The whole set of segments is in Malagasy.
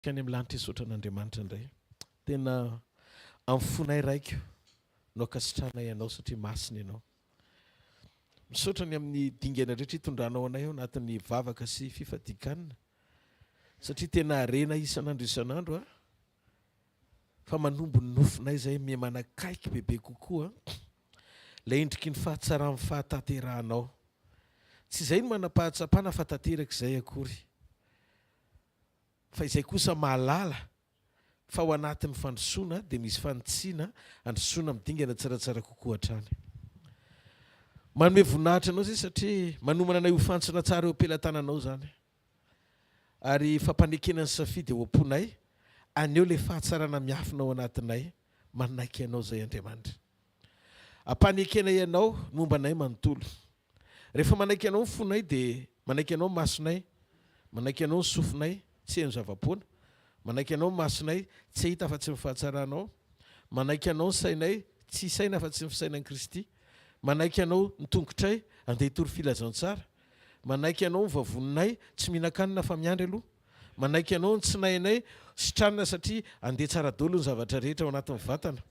Any amin'ny lanitra hisaotra an'Andriamanitra indray. Tena amin'ny fonay raiko no ankasitrahanay Anao satria masina Ianao. Misaotra ny amin'ny dingana rehetra itondranao anay ao anatin'ny vavaka sy fifadian-kanina satria tena harena isan'andro isan'andro a fa manombo ny nofinay izay miha manakaiky bebe kokoa ilay endriky ny fahatsaran'ny fahatanterahanao. Tsy izay no manam-pahatsapana fa tanteraka izay akory. Fa izay kosa mahalala fa ao anatin'ny fandrosoana dia misy fanitsiana handrosoana amin'ny dingana tsaratsara kokoa hatrany. Manome voninahitra anao izay satria manomana anay ho fantsona tsara eo am-pelatananao izany. Ary fampanekena ny safidy ao am-ponay, haneho ilay fahatsarana miafina ao anatinay, manaiky anao izay Andriamanitra. Ampanekena Ianao ny momba anay manontolo. Rehefa manaiky Anao ny fonay dia manaiky Anao ny masonay, manaiky Anao ny sofinay tsy heno zava-poana, manaiky Anao ny masonay tsy hahita afa-tsy ny fahatsaranao, manaiky Anao ny sainay tsy hisaina afa-tsy ny fisainan'i Kristy, manaiky Anao ny tongotray handeha hitory filazantsara, manaiky Anao ny vavoninay tsy mihinan-kanina fa miandry aloha. Manaiky Anao ny tsinainay sitranina satria handeha tsara daholo ny zavatra rehetra ao anatin'ny vatana.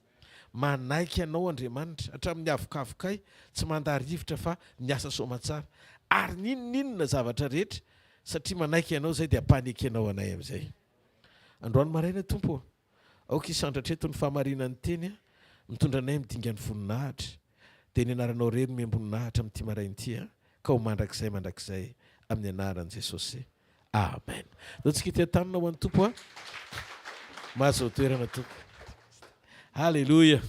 Manaiky Anao Andriamanitra, hatramin'ny avokavokay, tsy mandà rivotra fa miasa soamantsara. Ary n'inon'inona zavatra rehetra, satria manaiky Anao izay dia ampanekenao anay amin'izay. Androany maraina Tompo ô, aoka hisandratra eto ny fahamarinan'ny Teny mitondra anay amin'ny dingan'ny voninahitra. Dia ny Anaranao irery no miam-boninahitra amin'ity maraina ity, ka ho mandrakizay mandrakizay, amin'ny Anaran'i Jesosy. Amen. Ndao tsika ity an-tanana ho an'ny Tompo a. Mahazo toerana Tompo. Alléluia.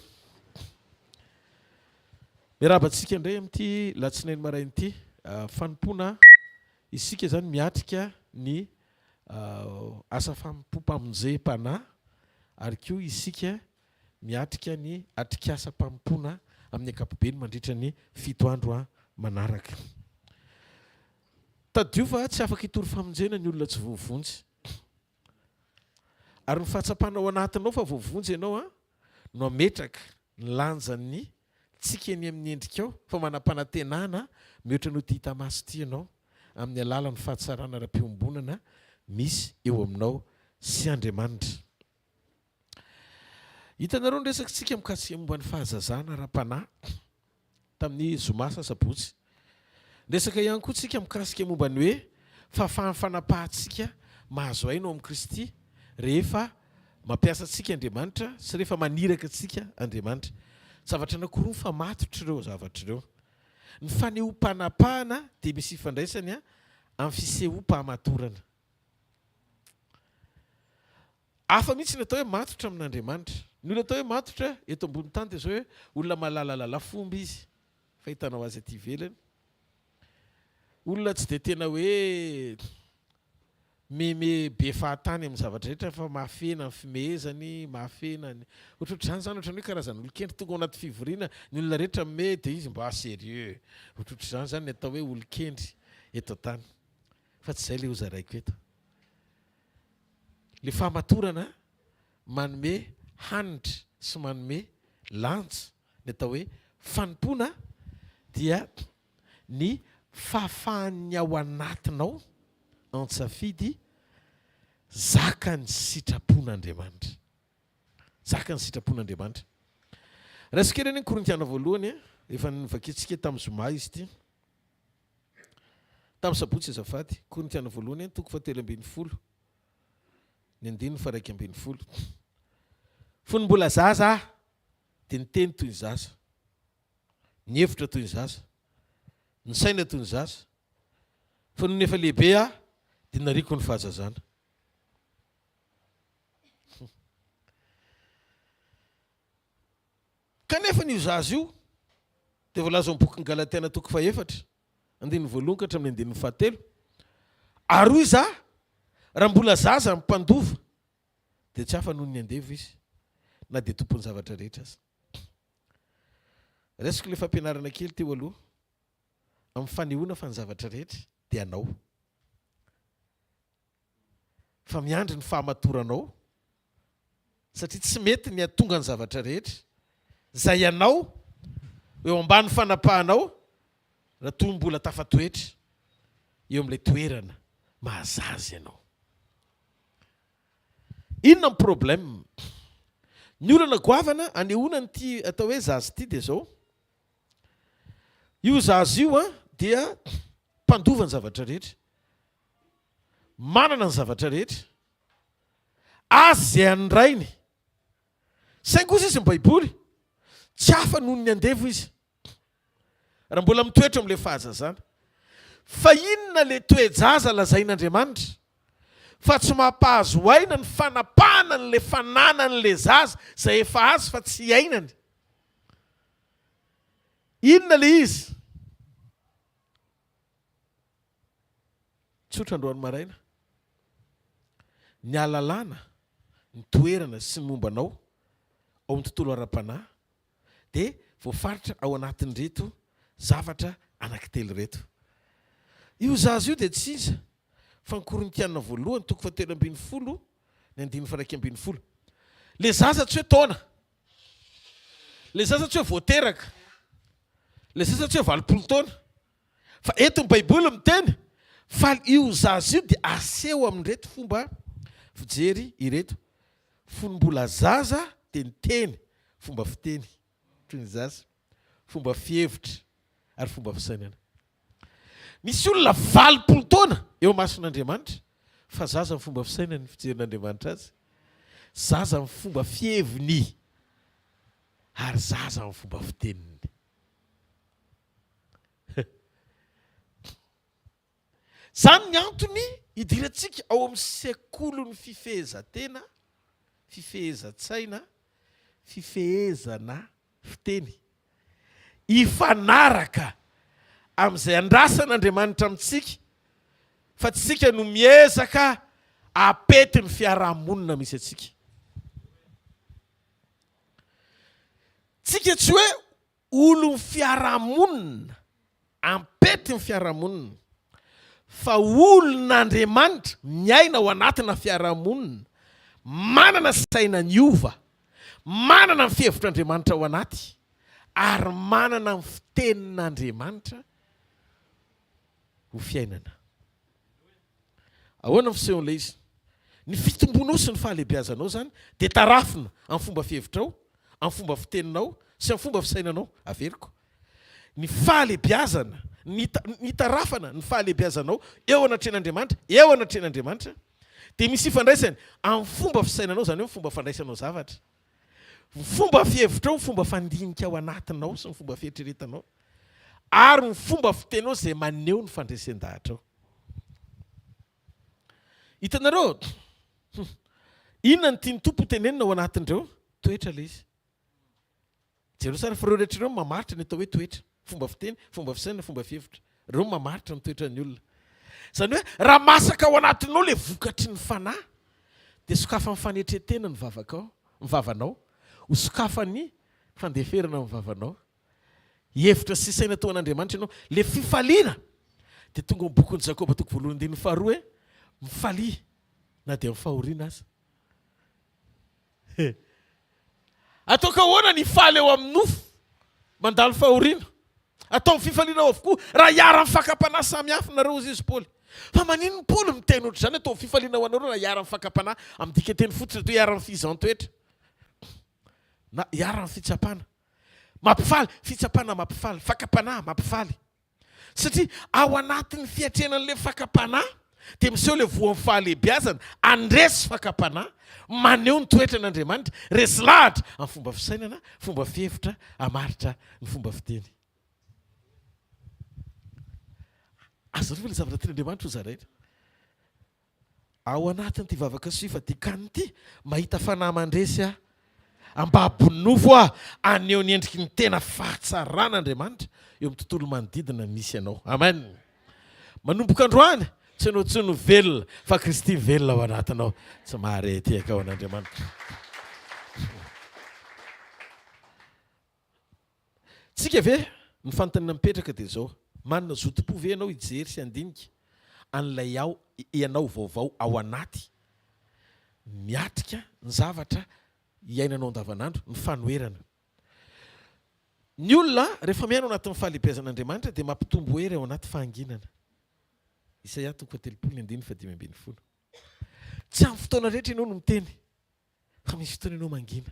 Miarahaba antsika indray amin'ity latsinainy maraina ity. Ah, fanompoana isika izany miatrika ny ah, asa fanompoam-pamonjem-panahy ary koa isika miatrika ny atrikasam-panompoana amin'ny ankapobeny mandritra ny fito andro manaraka. Tadidio fa tsy afaka hitory famonjena ny olona tsy voavonjy. Ary ny fahatsapana ao anatinao fa voavonjy ianao no hametraka ny lanjan'ny tsiky eny amin'ny endrikao fa manam-panantenana mihoatra noho ity hita maso ity ianao amin'ny alalan'ny fahatsarana ara-piombonana misy eo aminao sy Andriamanitra. Hitanareo ny resakitsika mikasika momba ny fahazazana ara-panahy tamin'ny zoma sa sabotsy. Niresaka ihany koa tsika mikasika momba ny hoe fahafahan'ny fanapahantsika mahazo aina ao amin'i Kristy rehefa mampiasa antsika Andriamanitra sy rehefa maniraka antsika Andriamanitra. Zavatra anankiroa mifamatotra ireo zavatra ireo. Ny fanehoam-panapahana dia misy ifandraisany amin'ny fisehoam-pahamatorana. Hafa mihitsy ny atao hoe matotra amin'Andriamanitra. Ny olona atao hoe matotra eto ambony tany dia izao hoe olona malalalala fomba izy, fahitanao azy aty ivelany. Olona tsy dia tena hoe meme be fahatany amin'ny zavatra rehetra fa mahafena ny fimehezany, mahafena ny ohatrohatr'izany izany, ohatran'ny hoe karazan'olon-kendry tonga ao anaty fivoriana, ny olona rehetra mime dia izy mba sérieux. Ohatrohatr'izany izany ny atao hoe olon-kendry eto an-tany. Fa tsy izay ilay hozaraiko eto. Le fahamatorana manome hanitra sy manome lanja ny atao hoe fanompoana dia ny fahafahan'ny ao anatinao antsafidy zakan'ny sitrapon'Andriamanitra. Zakan'ny sitrapon'Andriamanitra. Raisiko kely anie ny Korintiana voalohany, efa novakintsika tamin'ny zoma izy ity. Tamin'ny sabotsy azafady, Korintiana voalohany toko fahatelo ambin'ny folo, ny andininy faha-11. Fony mbola zaza aho, dia niteny toy ny zaza, nihevitra toy ny zaza, nisaina toy ny zaza, fa nony efa lehibe aho, dia nariako ny fahazazana. Kanefa io zaza io dia voalaza ao amin'ny bokin'ny Galatiana toko fahefatra, andininy voalohany ka hatramin'ny andininy fahatelo, Ary hoy izaho, raha mbola zaza ny mpandova, dia tsy hafa noho ny andevo izy, na dia tompon'ny zavatra rehetra aza. Raisiko ilay fampianarana kely teo aloha, amin'ny fanehoana fa ny zavatra rehetra dia anao. Fa miandry ny fahamatoranao satria tsy mety ny hahatonga ny zavatra rehetra izay anao eo ambany fanapahanao raha toa mbola tafatoetra eo amin'ilay toerana mahazaza ianao. Inona ny problème? Ny olana goavana anehoana an'ity atao hoe zaza ity dia izao, io zaza io an dia mpandova ny zavatra rehetra, manana ny zavatra rehetra, azy izay an'ny rainy, saingy hozy izy ny baiboly, tsy hafa noho ny andevo izy. Raha mbola mitoetra amin'ilay fahazazana. Fa inona ilay toe-jaza lazain'Andriamanitra? Fa tsy mampahazo aina ny fanapahana an'ilay fananan'ilay zaza izay efa azy fa tsy iainany. Inona ilay izy? Tsotra androany maraina. Ny ahalalana ny toerana sy ny momba anao ao amin'ny tontolo ara-panahy dia voafaritra ao anatin'ireto zavatra anankitelo ireto. Io zaza io dia tsy iza fa ny Korintiana voalohany toko fahatelo ambinifolo ny andininy faharaika ambinifolo. Le zaza tsy hoe taona, le zaza tsy hoe vao teraka, le zaza tsy hoe 80 taona, fa eto ny Baiboly miteny fa io zaza io dia aseho amin'ireto fomba fijery ireto. Fony mbola zaza dia niteny, fomba fiteny toy ny zaza, fomba fihevitra ary fomba fisainana. Misy olona 80 taona eo imason'Andriamanitra fa zaza ny fomba fisainany, ny fijerin'Andriamanitra azy, zaza ny fomba fiheviny ary zaza ny fomba fiteniny. Izany ny antony idirantsika ao amin'ny sekolin'ny fifehezan-tena, fifehezan-tsaina, fifehezana fiteny. Hifanaraka amin'izay andrasan'Andriamanitra amintsika fa tsy isika no miezaka hapety ny fiarahamonina misy antsika. Tsika tsy hoe Olon'ny fiarahamonina, ampety ny fiarahamonina, fa olon'Andriamanitra miaina ao anatina fiarahamonina, manana saina niova, manana ny fihevitr'Andriamanitra ao anaty, ary manana ny fitenin'Andriamanitra ho fiainana. Ahoana ny fisehon'ilay izy? Ny fitombonao sy ny fahalehibeazanao izany dia tarafina amin'ny fomba fihevitrao, amin'ny fomba fiteninao sy amin'ny fomba fisainanao. Averiko. Ny fahalehibeazana, ny nitarafana ny fahalehibeazanao eo anatrehan'Andriamanitra, eo anatrehan'Andriamanitra, dia misy ifandraisany amin'ny fomba fisainanao, izany hoe ny fomba fandraisanao zavatra, ny fomba fihevitrao, ny fomba fandinika ao anatinao sy ny fomba fieritreretanao ary ny fomba fitenao izay maneho ny fandresen-dahatrao. Hitanareo? Hum. Inona no tian'ny Tompo hotenenina ao anatin'ireo? Toetra ilay izy. Jereo tsara fa ireo rehetra ireo no mamaritra ny atao hoe toetra. Fomba fiteny, fomba fisainana, fomba fihevitra. Ireo no mamaritra ny toetran'ny olona. Izany hoe raha masaka ao anatinao ilay vokatry ny fanahy dia sokafan'ny fanetren-tena ny vavakao, ny vavanao. Ho sokafan'ny fandeferana ny vavanao. Hevitra sy saina toa an'Andriamanitra ianao. Ilay fifaliana dia tonga ao amin'ny bokin'i Jakoba toko voalohany andininy faharoa hoe, Mifalia na dia amin'ny fahoriana aza. Ataoko ahoana ny hifaly eo amin'ny nofo mandalo fahoriana? Ataovy fifaliana ao avokoa raha iharan'ny fakam-panahy samy hafa nareo, hozy izy Paoly. Fa maninona Paoly miteny ohatr'izany, ataovy fifaliana ho anareo raha iharan'ny fakam-panahy, amin'ny dikanteny fotsiny atao hoe iharan'ny fihizan-toetra na iharan'ny fitsapana. Mampifaly, fitsapana mampifaly, fakam-panahy mampifaly. Satria ao anatin'ny fiatrehana an'ilay fakam-panahy dia miseho ilay voan'ny fahalehibiazana, handresy fakam-panahy, maneho ny toetran'Andriamanitra, resy lahatra amin'ny fomba fisainana, fomba fihevitra, hamaritra ny fomba fiteny. Azonareo ve ilay zavatra tian'Andriamanitra hozaraina? Ao anatin'ity vavaka sy fifadian-kanina ity, mahita fanahy mandresy aho. Ambabon'ny nofo aho, haneho ny endriky ny tena fahatsaran' Andriamanitra eo amin'ny tontolo manodidina misy anao. Amen! Manomboka androany, tsy ianao intsony no velona, fa Kristy velona ao anatinao. Tsy mahare tehaka ho an'Andriamanitra. Tsika ve? Ny fanontaniana mipetraka dia izao, manana zotom-po ve ianao hijery sy handinika an'ilay ao ianao vaovao ao anaty miatrika ny zavatra iainanao andavanandro, ny fanoherana? Ny olona rehefa miaina ao anatin'ny fahalehibeazan'Andriamanitra dia mampitombo hery ao anaty fahanginana. Isaia toko faha-30 ny andininy faha-15. Tsy amin'ny fotoana rehetra ianao no miteny. Fa misy fotoana ianao mangina.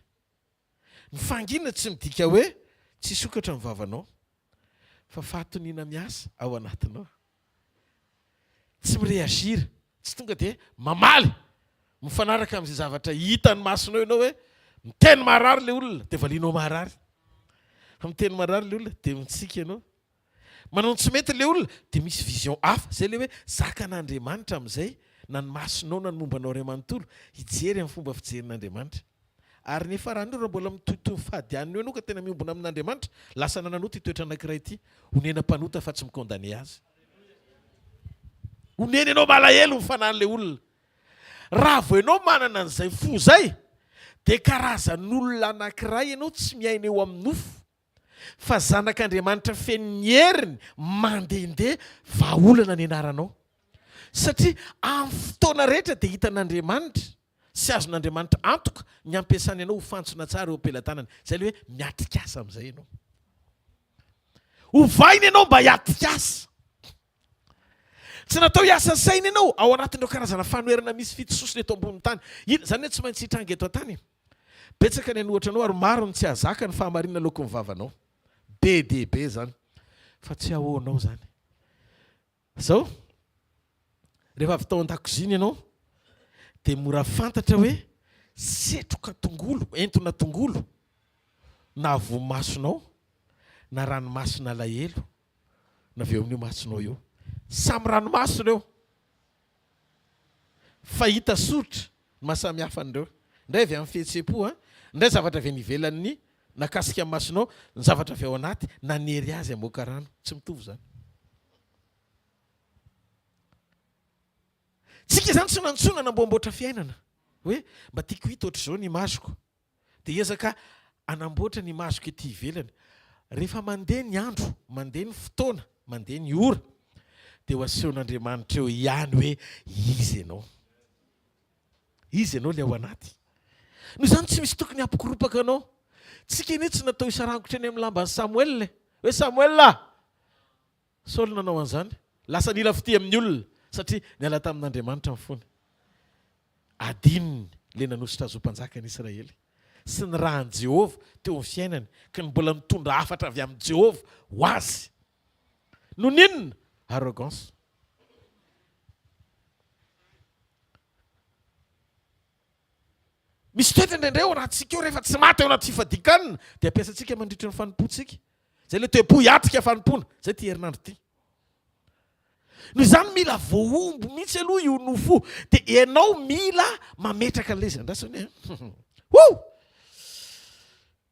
Ny fahanginana tsy midika hoe tsy hisokatra ny vavanao, fa fahatoniana miasa ao anatinao. Tsy mi-réagir, tsy tonga dia mamaly mifanaraka amin'izay zavatra hitan'ny masonao ianao hoe miteny maharary ilay olona dia valianao maharary. Fa miteny maharary ilay olona dia mitsiky ianao. Manao ny tsy mety ilay olona dia misy vision hafa. Izay ilay hoe zakan'Andriamanitra amin'izay na ny masonao na ny momba anao iray manontolo hijery amin'ny fomba fijerin'Andriamanitra. Ary ny hiafaran'io raha mbola mitohitohy mifady an'io ianao ka tena miombona amin'Andriamanitra, lasa nananota io toetra anankiray ity. Onena mpanota fa tsy mi-condamner azy. Onena ianao malahelo ny fanahin'ilay olona. Raha vao ianao manana an'izay fo izay dia karazan'olona anankiray ianao tsy miaina eo amin'ny nofo fa zanak'Andriamanitra feno ny heriny mandehandeha vahaolana ny anaranao. Satria amin'ny fotoana rehetra dia hitan'Andriamanitra sy azon'Andriamanitra antoka ny hampiasany anao ho fantsona tsara eo am-pelatanany. Izay ilay hoe miatrik'asa amin'izay ianao. Ovaina ianao mba hiatrik'asa. Tsy natao hiasa saina ianao ao anatin'ireo karazana fanoherana misy fitososona eto ambonin'ny tany. Inona izany hoe tsy maintsy hitranga eto an-tany? Betsaka ny hanohatra anao ary maro ny tsy hahazaka ny fahamarinana aloaky ny vavanao. Be dia be izany. Fa tsy ahoanao izany. Izao, rehefa avy tao an-dakozia iny ianao, dia mora fantatra hoe setroka tongolo, entona tongolo, na voa masonao, na ranomason'alahelo, na avy eo amin'io masonao io. Samy ranomaso ireo. Fa hita soritra ny maha samy hafa an'ireo. Indray avy amin'ny fihetseham-po, an, indray zavatra avy any ivelan'ny nakasika ny masonao, ny zavatra avy ao anaty nanery azy hamoaka rano. Tsy mitovy izany. Tsika izany tsy nantsoina hanamboamboatra fiainana. Hoe mba tiako hita ohatr'izao ny image-ko. Dia hiezaka hanamboatra ny image-ko ety ivelany. Rehefa mandeha ny andro, mandeha ny fotoana, mandeha ny ora, dia ho asehon'Andriamanitra eo ihany hoe iza ianao. Iza ianao ilay ao anaty. Noho izany tsy misy tokony hampikoropaka anao. Tsika anie tsy natao hisarangotra eny amin'ny lamban'i Samoela e. Hoe Samoela a! Saoly nanao an'izany. Lasa nila fitia amin'ny olona satria niala tamin'Andriamanitra ny fony. Adinony ilay nanosotra azy ho mpanjakan'i Israely sy ny rahan'i Jehovah teo amin'ny fiainany, ka ny mbola nitondra hafatra avy amin'i Jehovah ho azy. Noho ny inona? Arrogance. Misy toetra indraindray ao anatintsika ao rehefa tsy maty ao anaty fifadian-kanina dia ampiasantsika mandritra ny fanompoantsika. Izay ilay toe-po hiatrika fanompoana. Izay ity herinandro ity. Noho izany mila voahombo mihitsy aloha io nofo io. Dia ianao mila mametraka an'ilay izy. Andraso anie. Woo!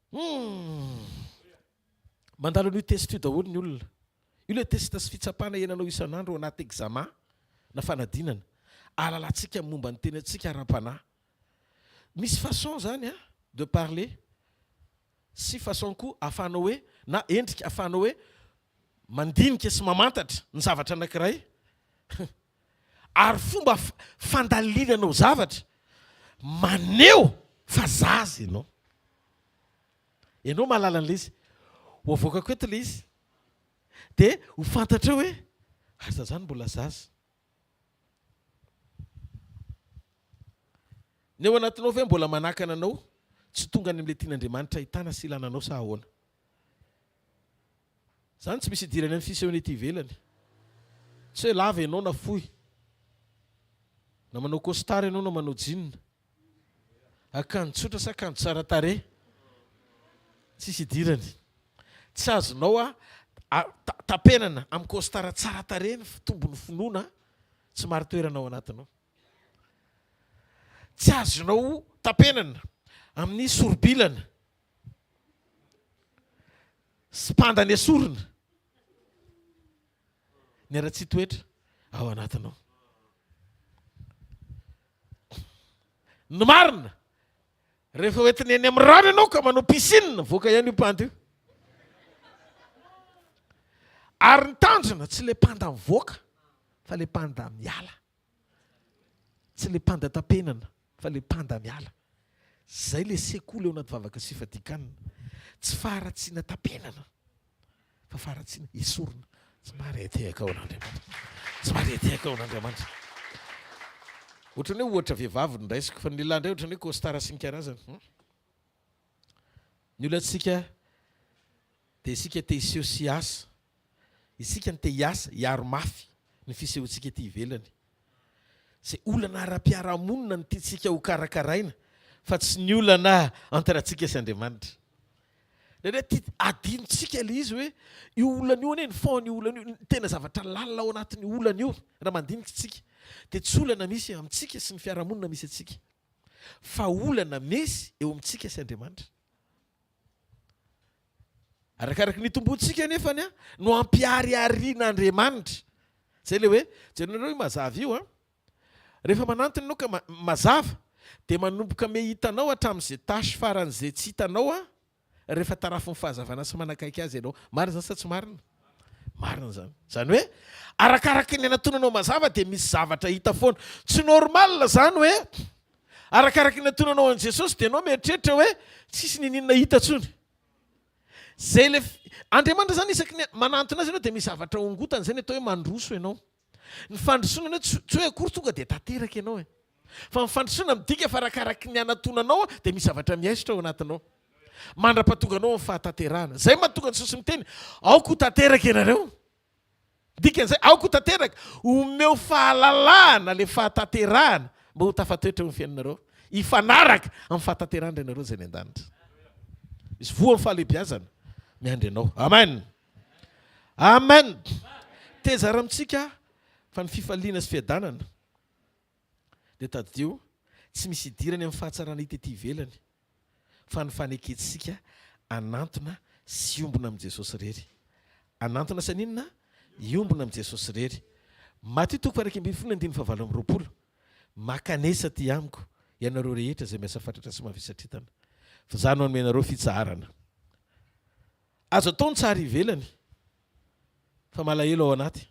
Hmm. Mandalo an'io test io daholo ny olona. Io ilay test sy fitsapana iainanao isan'andro ao anaty examen na fanadinana. Ahalalantsika ny momba ny tenantsika ara-panahy. Misy façon zany an de parler sy façon koa ahafahanao hoe na endrika ahafahanao hoe mandinika sy mamantatra ny zavatra anankiray ary fomba fandalinanao zavatra maneho fa zaza ianao. Ianao mahalala an'ilay izy. Ho avoakako eto ilay izy. Dia ho fantatrao hoe aza izany mbola zaza. Ny ao anatinao ve mbola manakana anao tsy tonga any amin'ilay tian'Andriamanitra ahitana sy ilana anao sa ahoana? Izany tsy misy idirany amin'ny fisehoana ety ivelany. Tsy hoe lava ianao na fohy. Na manao costard ianao na manao jean. Akanjo tsotra sa akanjo tsara tarehy? Tsisy idirany. Tsy azonao tapenana amin'ny costard tsara tarehy ny fitombon'ny finoana tsy marin-toerana ao anatinao. Tsy azonao tapenana amin'ny sorobilana sy panda nesorina ny haratsian-toetra ao anatinao. Ny marina, rehefa hoentina eny amin'ny rano ianao ka manao piscine, mivoaka ihany io panda io. Ary ny tanjona tsy ilay panda mivoaka fa ilay panda miala. Tsy ilay panda tapenana fa ilay panda miala. Izay ilay sekoly ao anaty vavaka sy fifadian-kanina. Tsy faharatsiana tapenana. Fa faharatsiana esorina. Tsy maharetehaka ao an'Andriamanitra. Tsy maharetehaka ao an'Andriamanitra. Ohatran'ny hoe ohatra vehivavy no raisiko, fa ny lehilahy indray ohatran'ny hoe costard sy ny karazany. Hum. Ny olantsika dia isika te hiseho sy hiasa. Isika no te hiasa, hiaro mafy ny fisehoantsika ety ivelany. Izay olana ara-piarahamonina no tiantsika ho karakaraina fa tsy ny olana entre antsika sy Andriamanitra. Indraindray tia adinontsika ilay izy hoe io olana io anie ny fond-n'io olana io, ny tena zavatra lalina ao anatin'io olana io raha mandinika isika dia tsy olana misy amintsika sy ny fiarahamonina misy antsika fa olana misy eo amintsika sy Andriamanitra. Arakaraky ny itomboantsika anefany no ampihariharian'Andriamanitra. Izay ilay hoe, jerenareo io mazava io an. Rehefa manantona ianao ka mazava dia manomboka me hitanao hatramin'izay tache faran'izay tsy hitanao an, rehefa tarafin'ny fahazavana sy manakaiky azy ianao. Marina izany sa tsy marina? Marina izany. Izany hoe arakaraky ny anatonanao mazava dia misy zavatra hita foana. Tsy normal izany hoe Arakaraky ny atonanao an'i Jesosy dia ianao mieritreritra hoe tsisy niniana hita tsony. Zay le Andriamanitra zany isaky ny manantona azy ianao dia misy zavatra ongotany, zay ny atao hoe mandroso ianao. Ny fandrosoana anie tsy hoe akory tonga dia tanteraka ianao e. Fa ny fandrosoana midika fa arakaraky ny anatonanao dia misy zavatra miaisotra ao anatinao. Mandra-pahatonga anao amin'ny fahatanterahana. Zay mahatonga an'i Jesosy miteny, aoka ho tanteraka ianareo. Dikan'izay, aoka ho tanteraka, omeo fahalalahana ilay fahatanterahana mba ho tafatoetra eo amin'ny fiainanareo, hifanaraka amin'ny fahatanterahan-dRainareo izay any an-danitra. Misy voan'ny fahalehibiazana miandry anao. Amen! Amen! Tezara amintsika fa ny fifaliana sy fiadanana dia tadidio, tsy misy idirany amin'ny fahatsarana hita ety ivelany, fa ny fanekentsika hanantona sy hiombona amin'i Jesosy irery. Hanantona sy haninona? Hiombona amin'i Jesosy irery. Matio toko faha-11 andininy faha-28, Mankanesa aty amiko, ianareo rehetra izay miasa fatratra sy mavesatritana, fa Izaho no hanome anareo fitsaharana. Azo atao ny tsara ivelany, fa malahelo ao anaty.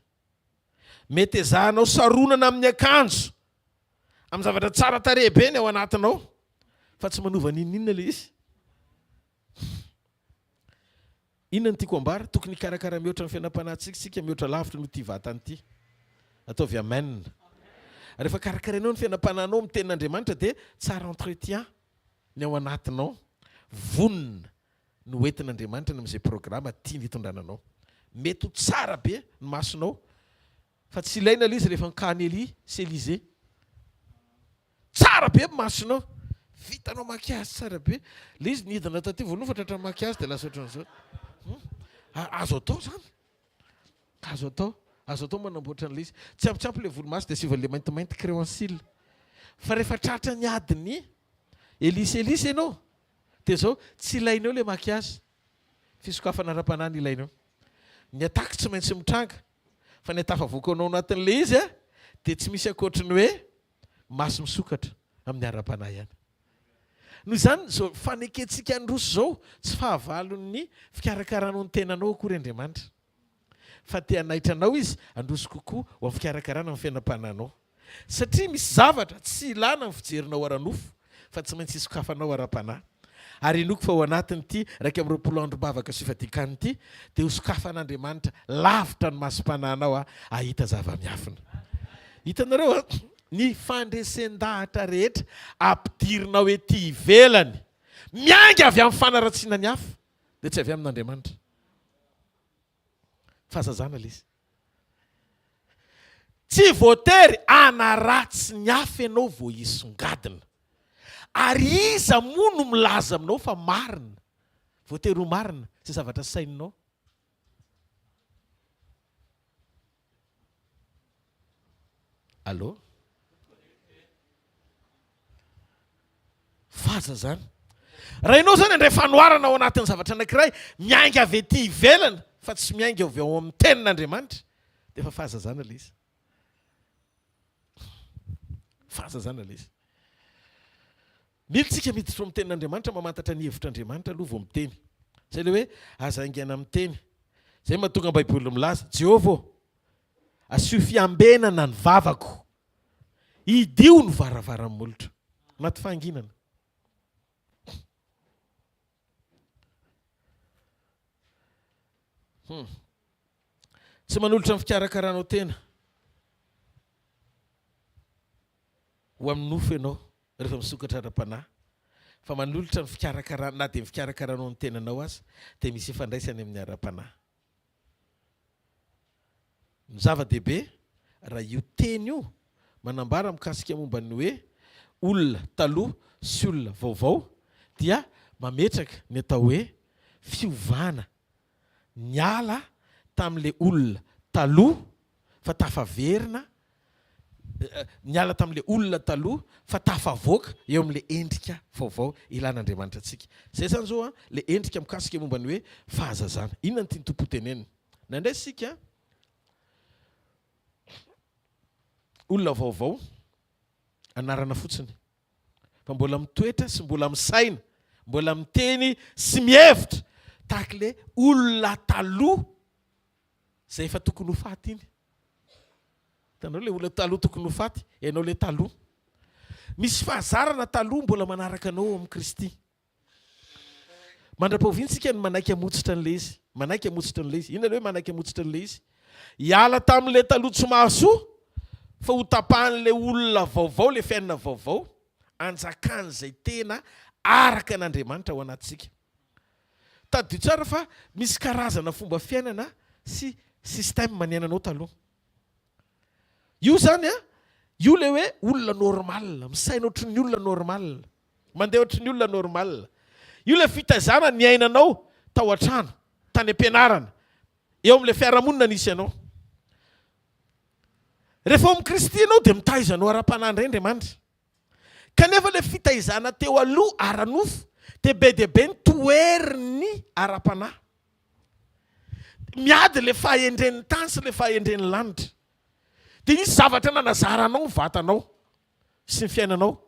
Mety ezahanao saronana amin'ny akanjo, amin'ny zavatra tsara tarehy be ny ao anatinao, fa tsy manova n'inon'inona ilay izy. Inona no tiako ambara? Tokony hikarakara mihoatra ny fiainam-panahintsika isika, mihoatra lavitra noho ity vatana ity. Ataovy amen. Rehefa karakarainao ny fiainam-panahinao amin'ny tenin'Andriamanitra dia tsara entretien ny ao anatinao, vonona no hoentin'Andriamanitra any amin'izay programa tiany hitondrana anao. Mety ho tsara be ny masonao, fa tsy ilaina ilay izy rehefa nikany Elia sy Elysée. Tsara be ny masonao, vitanao maquillage tsara be. Ilay izy nidina taty voalohany fa tratran'ny maquillage dia lasa ohatran'izao. Hmm? Azo atao izany. Azo atao. Azo atao manamboatra an'ilay izy. Tsy ampy tsy ampy ilay volomaso dia asiva ilay maintimainty crayon cils. Fa rehefa tratra ny adin'ny Elia sy Elysée ianao, Dia izao, tsy ilaina eo ilay maquillage. Fisokafana ara-panahy no ilaina eo. Ny attaque tsy maintsy mitranga, fa ny atafavoaka anao anatin'ilay izy dia tsy misy ankoatry ny hoe maso misokatra amin'ny ara-panahy ihany. Noho izany, izao fanekentsika handroso izao, tsy fahavalon'ny fikarakaranao ny tenanao akory Andriamanitra. Fa te hanaitra anao Izy handroso kokoa ho amin'ny fikarakarana ny fiainam-panahinao. Satria misy zavatra tsy ilana ny fijerinao ara-nofo fa tsy maintsy isokafanao ara-panahy. Ary inoako fa ao anatin'ity 21 androm-bavaka sy fifadian-kanina ity dia hosokafan'Andriamanitra lavitra ny masom-panahinao hahita zava-miafina. Hitanareo an? Ny fandresen-dahatra rehetra ampidirinao ety ivelany miainga avy amin'ny fanaratsiana ny hafa dia tsy avy amin'Andriamanitra. Fahazazana ilay izy. Tsy voatery hanaratsy ny hafa ianao vao hisongadina. Ary iza moa no milaza aminao fa marina? Voatery ho marina izay zavatra saininao. Allô? Fahazazana. Raha ianao izany handray fanoharana ao anatin'ny zavatra anankiray, miainga avy ety ivelany fa tsy miainga avy ao amin'ny tenin'Andriamanitra, dia efa fahazazana ilay izy. Fahazazana ilay izy. Mila isika miditra ao amin'ny tenin'Andriamanitra mamantatra ny hevitr'Andriamanitra aloha vao miteny. Izay ilay hoe aza haingana miteny. Izay mahatonga ny Baiboly milaza, Jehovah ô, asio fiambenana ny vavako. Hidio ny varavaran'ny molotro. Anaty fahanginana. Hmm. Tsy manolotra ny fikarakaranao tena. Ho amin'ny nofo ianao rehefa misokatra ara-panahy, fa manolotra ny fikarakarana, na dia ny fikarakaranao ny tenanao aza dia misy ifandraisany amin'ny ara-panahy. Ny zava-dehibe, raha io teny io manambara mikasika momba ny hoe olona taloha sy olona vaovao dia mametraka ny atao hoe fiovana niala tamin'ilay olona taloha fa tafaverina niala tamin'ilay olona taloha fa tafavoaka eo amin'ilay endrika vaovao ilan'Andriamanitra antsika. Izay izany izao ilay endrika mikasika momba ny hoe fahazazana. Inona no tian'ny Tompo hotenenina? Nandray isika olona vaovao, anarana fotsiny, fa mbola mitoetra sy mbola misaina, mbola miteny sy mihevitra tahaka ilay olona taloha izay efa tokony ho faty iny. Hitanareo ilay olona taloha tokony ho faty, ianao ilay taloha. Misy fahazarana taloha mbola manaraka anao ao amin'i Kristy. Mandra-pahoviana isika no manaiky hamotsitra an'ilay izy? Manaiky hamotsitra an'ilay izy. Inona ilay hoe manaiky hamotsitra an'ilay izy? Hiala tamin'ilay taloha tsy mahasoa fa ho tapahan'ilay olona vaovao, ilay fiainana vaovao, anjakan'izay tena araka an'Andriamanitra ao anatintsika. Tadidio tsara fa misy karazana fomba fiainana sy système niainanao taloha. Io izany an, io ilay hoe olona normal, misaina ohatry ny olona normal, mandeha ohatry ny olona normal. Io ilay fitaizana niainanao tao an-trano, tany am-pianarana, eo amin'ilay fiarahamonina nisy anao. Rehefa ao amin'i Kristy ianao dia mitaiza anao ara-panahy indray Andriamanitra. Kanefa ilay fitaizana teo aloha ara-nofo dia be dia be ny toherin'ny ara-panahy. Miady ilay fahendren'ny tany sy ilay fahendren'ny lanitra. Dia nisy zavatra nanazara anao ny vatanao sy ny fiainanao.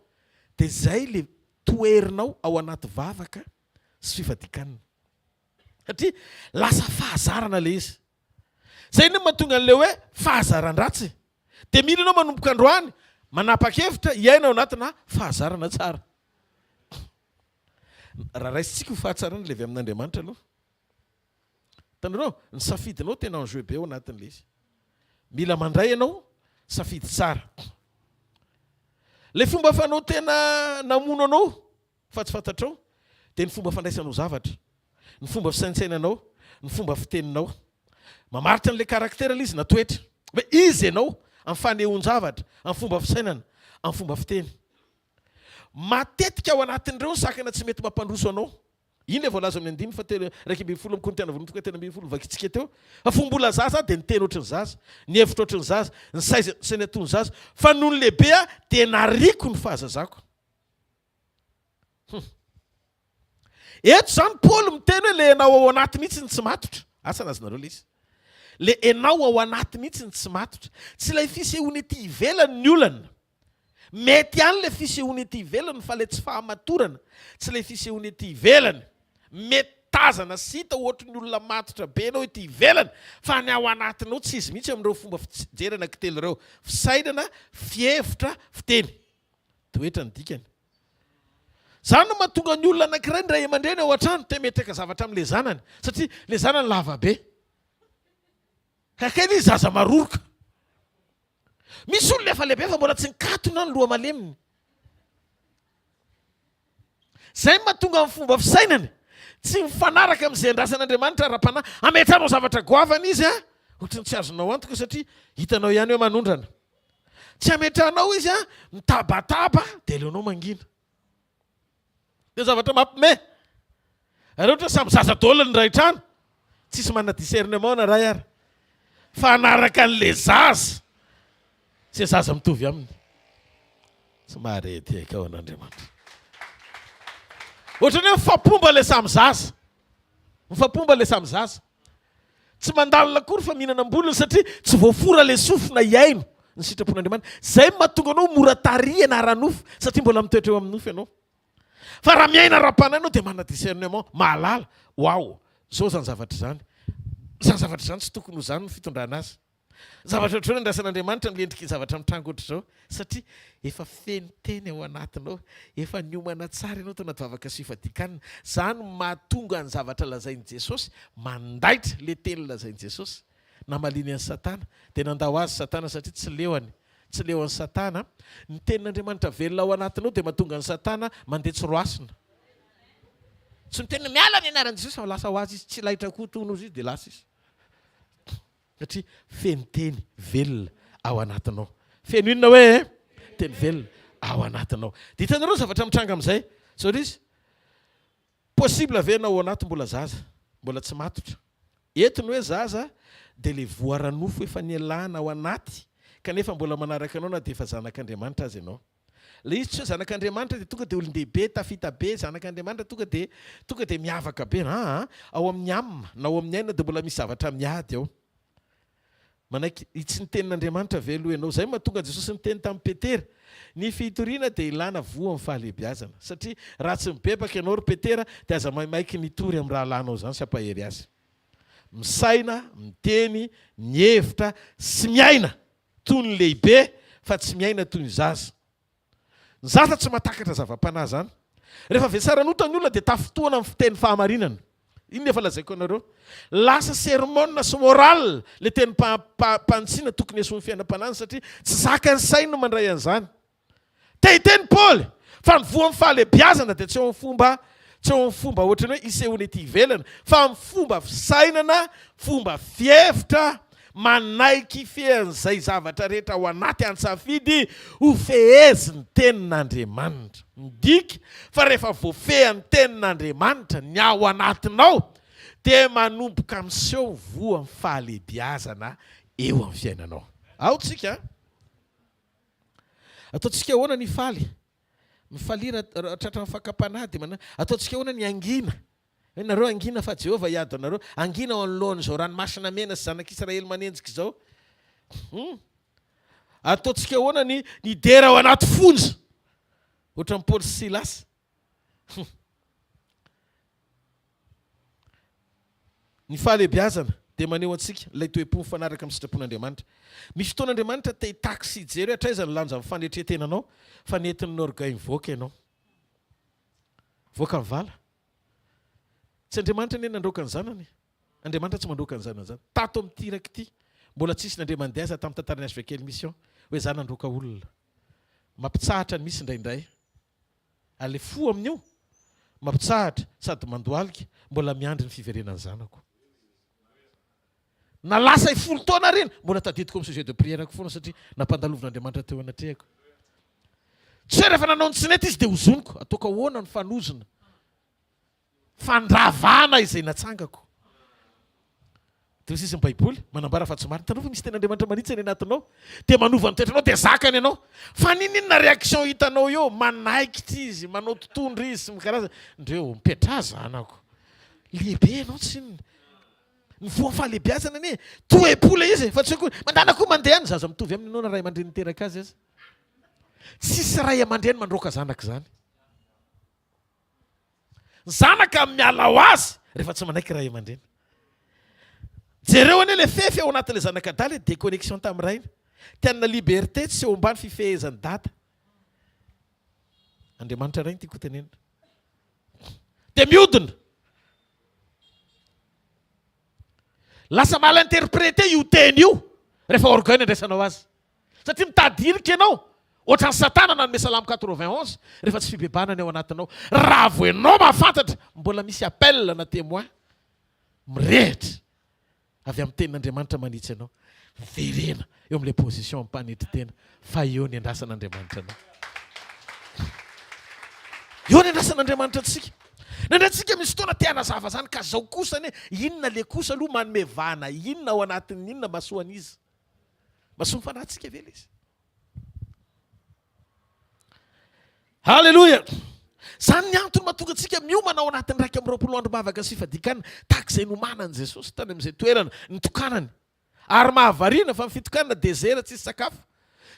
Dia izay ilay toherinao ao anaty vavaka sy fifadian-kanina. Satria lasa fahazarana ilay izy. Izay no mahatonga an'ilay hoe fahazaran-dratsy. Dia mila ianao manomboka androany manapa-kevitra hiaina ao anatina fahazarana tsara. Raha raisintsika io fahatsarana ilay avy amin'Andriamanitra aloha. Hitanareo, ny safidinao tena enjeu be ao anatin'ilay izy. Mila mandray ianao safidy tsara. Ilay fomba fanao tena namono anao fa tsy fantatrao dia ny fomba fandraisanao zavatra, ny fomba fisaintsainanao, ny fomba fiteninao. Mamaritra an'ilay caractère ilay izy na toetra. Hoe iza ianao amin'ny fanehoan-javatra, amin'ny fomba fisainana, amin'ny fomba fiteny. Matetika ao anatin'ireo ny sakana tsy mety mampandroso anao. Iny ilay voalaza amin'ny andininy fahatelo 11 amin'ny Korintiana voalohany toko fahatelo 13 novakintsika teo. Fa fony mbola zaza aho dia niteny ohatry ny zaza, nihevitra ohatry ny zaza, nisaina toy ny zaza. Fa nony lehibe aho dia nariako ny fahazazako. Hum. Eto izany Paoly miteny hoe le enao ao anaty mihitsy ny tsy matotra. Asa na azonareo le izy. Le enao ao anaty mihitsy ny tsy matotra. Tsy ilay fisehoana ety ivelany ny olana. Mety ihany le fisehoana ety ivelany fa le tsy fahamatorana, tsy le fisehoana ety ivelany. Mety tazana sy hita ohatry ny olona matotra be enao ety ivelany fa ny ao anatinao tsy izy mihitsy amin'ireo fomba fijery anankitelo ireo, fisainana, fihevitra, fiteny. Toetra ny dikany. Zany no mahatonga ny olona anankiray ny ray aman-dreny ao an-trano te hametraka zavatra amin'ilay zanany satria ilay zanany lava be. Ka kay ilay zaza maroroka. Misy olona efa lehibe fa mbola tsy nikatona ny loha maleminy. Zay no mahatonga ny fomba fisainany tsy mifanaraka amin'izay andrasan'Andriamanitra ara-panahy. Ametrahanao zavatra goavana izy an, ohatran'ny tsy azonao antoka satria hitanao ihany hoe manondrana. Tsy ametrahanao izy an, mitabataba dia aleonao mangina. Dia zavatra mampime. Raha ohatra samy zaza daholo ny iray trano, tsisy manana discernement na iray ary. Fa hanaraka an'ilay zaza izay zaza mitovy aminy. Tsy mahare tehaka ao an'Andriamanitra. Ohatran'ny hoe mifampomba ilay samy zaza. Mifampomba ilay samy zaza. Tsy mandalina akory fa mihinana am-bolony satria tsy voafora ilay sofina hihaino ny sitrapon'Andriamanitra. Izay no mahatonga anao mora tarihina ara-nofo satria mbola mitoetra eo amin'ny nofo ianao. Fa raha miaina ara-panahy ianao dia manana discernement, mahalala, waouh, zao izany zavatra izany. Izany zavatra izany tsy tokony ho izany ny fitondrana azy. Zavatra ohatr'izao no andrasan'Andriamanitra amin'ny endriky ny zavatra mitranga ohatr'izao, satria efa feno teny ao anatinao, efa niomana tsara ianao tao anaty vavaka sy fifadian-kanina. Izany no mahatonga ny zavatra lazain'i Jesosy mandaitra, ilay teny lazain'i Jesosy namaliany an'i Satana. Dia nandao azy Satana satria tsy leony. Tsy leo an'i Satana. Ny tenin'Andriamanitra velona ao anatinao dia mahatonga an'i Satana mandeha tsy roasina. Tsy miteny hoe miala ny anaran'i Jesosy fa lasa ho azy izy, tsy laitra koa tony ozy izy dia lasa izy. Satria feno teny velona ao anatinao. Feno inona hoe? Teny velona ao anatinao. Dia hitanareo ny zavatra mitranga amin'izay. Zao ilay izy. Possible ve ianao ao anaty mbola zaza, mbola tsy matotra? Eto ny hoe zaza dia ilay voa ara-nofo efa nialana ao anaty kanefa mbola manaraka anao na dia efa zanak'Andriamanitra aza ianao. Ilay izy tsy hoe zanak'Andriamanitra dia tonga dia olon-dehibe, tafita be, zanak'Andriamanitra tonga dia tonga dia miavaka be. Aa, ao amin'ny âme na ao amin'ny aina dia mbola misy zavatra miady ao. Manaiky hitsy ny tenin'Andriamanitra ve aloha ianao? Izay no mahatonga an'i Jesosy niteny tamin'i Petera, Ny fitoriana dia ilana voa amin'ny fahalehibiazana. Satria raha tsy mibebaka ianao ry Petera, dia aza maimaiky ny hitory amin'ny rahalahinao izany sy hampahery azy. Misaina, miteny, mihevitra sy miaina toy ny lehibe fa tsy miaina toy ny zaza. Ny zaza tsy mahatakatra zava-panahy izany. Rehefa vesaran'ota ny olona dia tafintohana amin'ny fiteny fahamarinana. Iny efa lazaiko anareo. Lasa sermon sy moral le teny panitsiana tokony esoin'ny fiainam-panahiny satria tsy zakan'ny sainy ny mandray an'izany. Te hiteny Paoly fa ny voan'ny fahalebiazana dia tsy eo amin'ny fomba tsy eo amin'ny fomba ohatran'ny hoe isehoana ety ivelany fa amin'ny fomba fisainana, fomba fihevitra, Manaiky hifehy an'izay zavatra rehetra ao anaty an-tsafidy ho fehezin'ny Tenin'Andriamanitra. Midika fa rehefa voafehin'ny Tenin'Andriamanitra ny ao anatinao, dia manomboka miseho ny voan'ny fahalehibiazana eo amin'ny fiainanao. Ao tsika. Ataontsika ahoana ny hifaly? Mifalia raha tratran'ny fakam-panahy dia manana. Ataontsika ahoana ny hangina? Hoe nareo hangina fa Jehovah hiady ho anareo. Hangina ao anoloan'izao ranomasina mena sy zanak'Israely manenjika izao. Hum. Ataontsika ahoana ny hidera ao anaty fonja? Ohatran'i Paoly sy Silasy. Hum. Ny fahalehibiazana dia maneho antsika ilay toe-po mifanaraka amin'ny sitrapon'Andriamanitra. Misy fotoana Andriamanitra te hitaky sy hijery hoe hatraiza ny lanjan'ny fanetren-tenanao fa nentin'ny orgueil mivoaka ianao. Voaka ny vala. Tsy Andriamanitra anie nandroaka ny zanany e. Andriamanitra tsy mandroaka ny zanany izany. Tato amin'ity iraka ity, mbola tsisy nandre mandeha aza tamin'ny tantaran'ny HVKL Mission hoe za nandroaka olona. Mampitsahatra ny misy indraindray. Ary le fo amin'io, mampitsahatra sady mandohalika, mbola miandry ny fiverenan'ny zanako. Na lasa folo taona ary iny, mbola tadidiko amin'ny sujet de prière-ko foana satria nampandalovin'Andriamanitra teo anatrehako. Tsy hoe rehefa nanao ny tsy nety izy dia hozoniko. Ataoko ahoana ny fanozona? Fandravana izay natsangako. Dia hoy sisa ny Baiboly, manambara fa tsy marina. Hitanao fa misy tenin'Andriamanitra manitsy any anatinao, dia manova ny toetranao, dia zakany ianao. Fa n'inon'inona réaction hitanao eo, manaikitra izy, manao totohondry izy sy ny karazany. Ndreo, mipetraha zanako. Lehibe ianao tsinona. Ny voan'ny fahalehibiazana anie, toe-po ilay izy e, fa tsy hoe koa, mandana koa mandeha any, zaza mitovy aminy ianao na ray aman-dreny niteraka azy aza. Tsisy ray aman-dreny mandroaka zanaka izany. Ny zanaka miala ho azy rehefa tsy manaiky ray aman-dreny. Jereo anie le fefy ao anatin'ilay zanak'adala e, déconnexion tamin'ny rainy. Tianina liberté tsy eo ambany fifehezan'i dada. Andriamanitra ray no tiako hotenenina. Dia miodina. Lasa mal interpréter io teny io rehefa orgueil ny andraisanao azy. Satria mitady hirika ianao, ohatran'i Satana nanome Salamo 91, rehefa tsy fibebahana ny ao anatinao. Raha vao ianao mahafantatra, mbola misy appel na témoin mirehitra avy amin'ny tenin'Andriamanitra manitsy anao. Miverena eo amin'ilay position amim-panetry tena fa eo ny andrasan'Andriamanitra anao. Eo ny andrasan'Andriamanitra antsika. Indraindray tsika misy fotoana te hanazava zany ka zao kosa anie, inona le kosa aloha manome vahana inona ao anatin'ny inona mahasoa an'iza? Mahasoa ny fanahintsika ve ilay izy? Haleloia! Izany ny antony mahatonga antsika miomana ao anatin'ny 21 androm-bavaka sy fifadian-kanina, tahaka izay nomanan'i Jesosy tany amin'izay toerana nitokanany. Ary mahavariana fa ny fitokanana désert tsisy sakafo.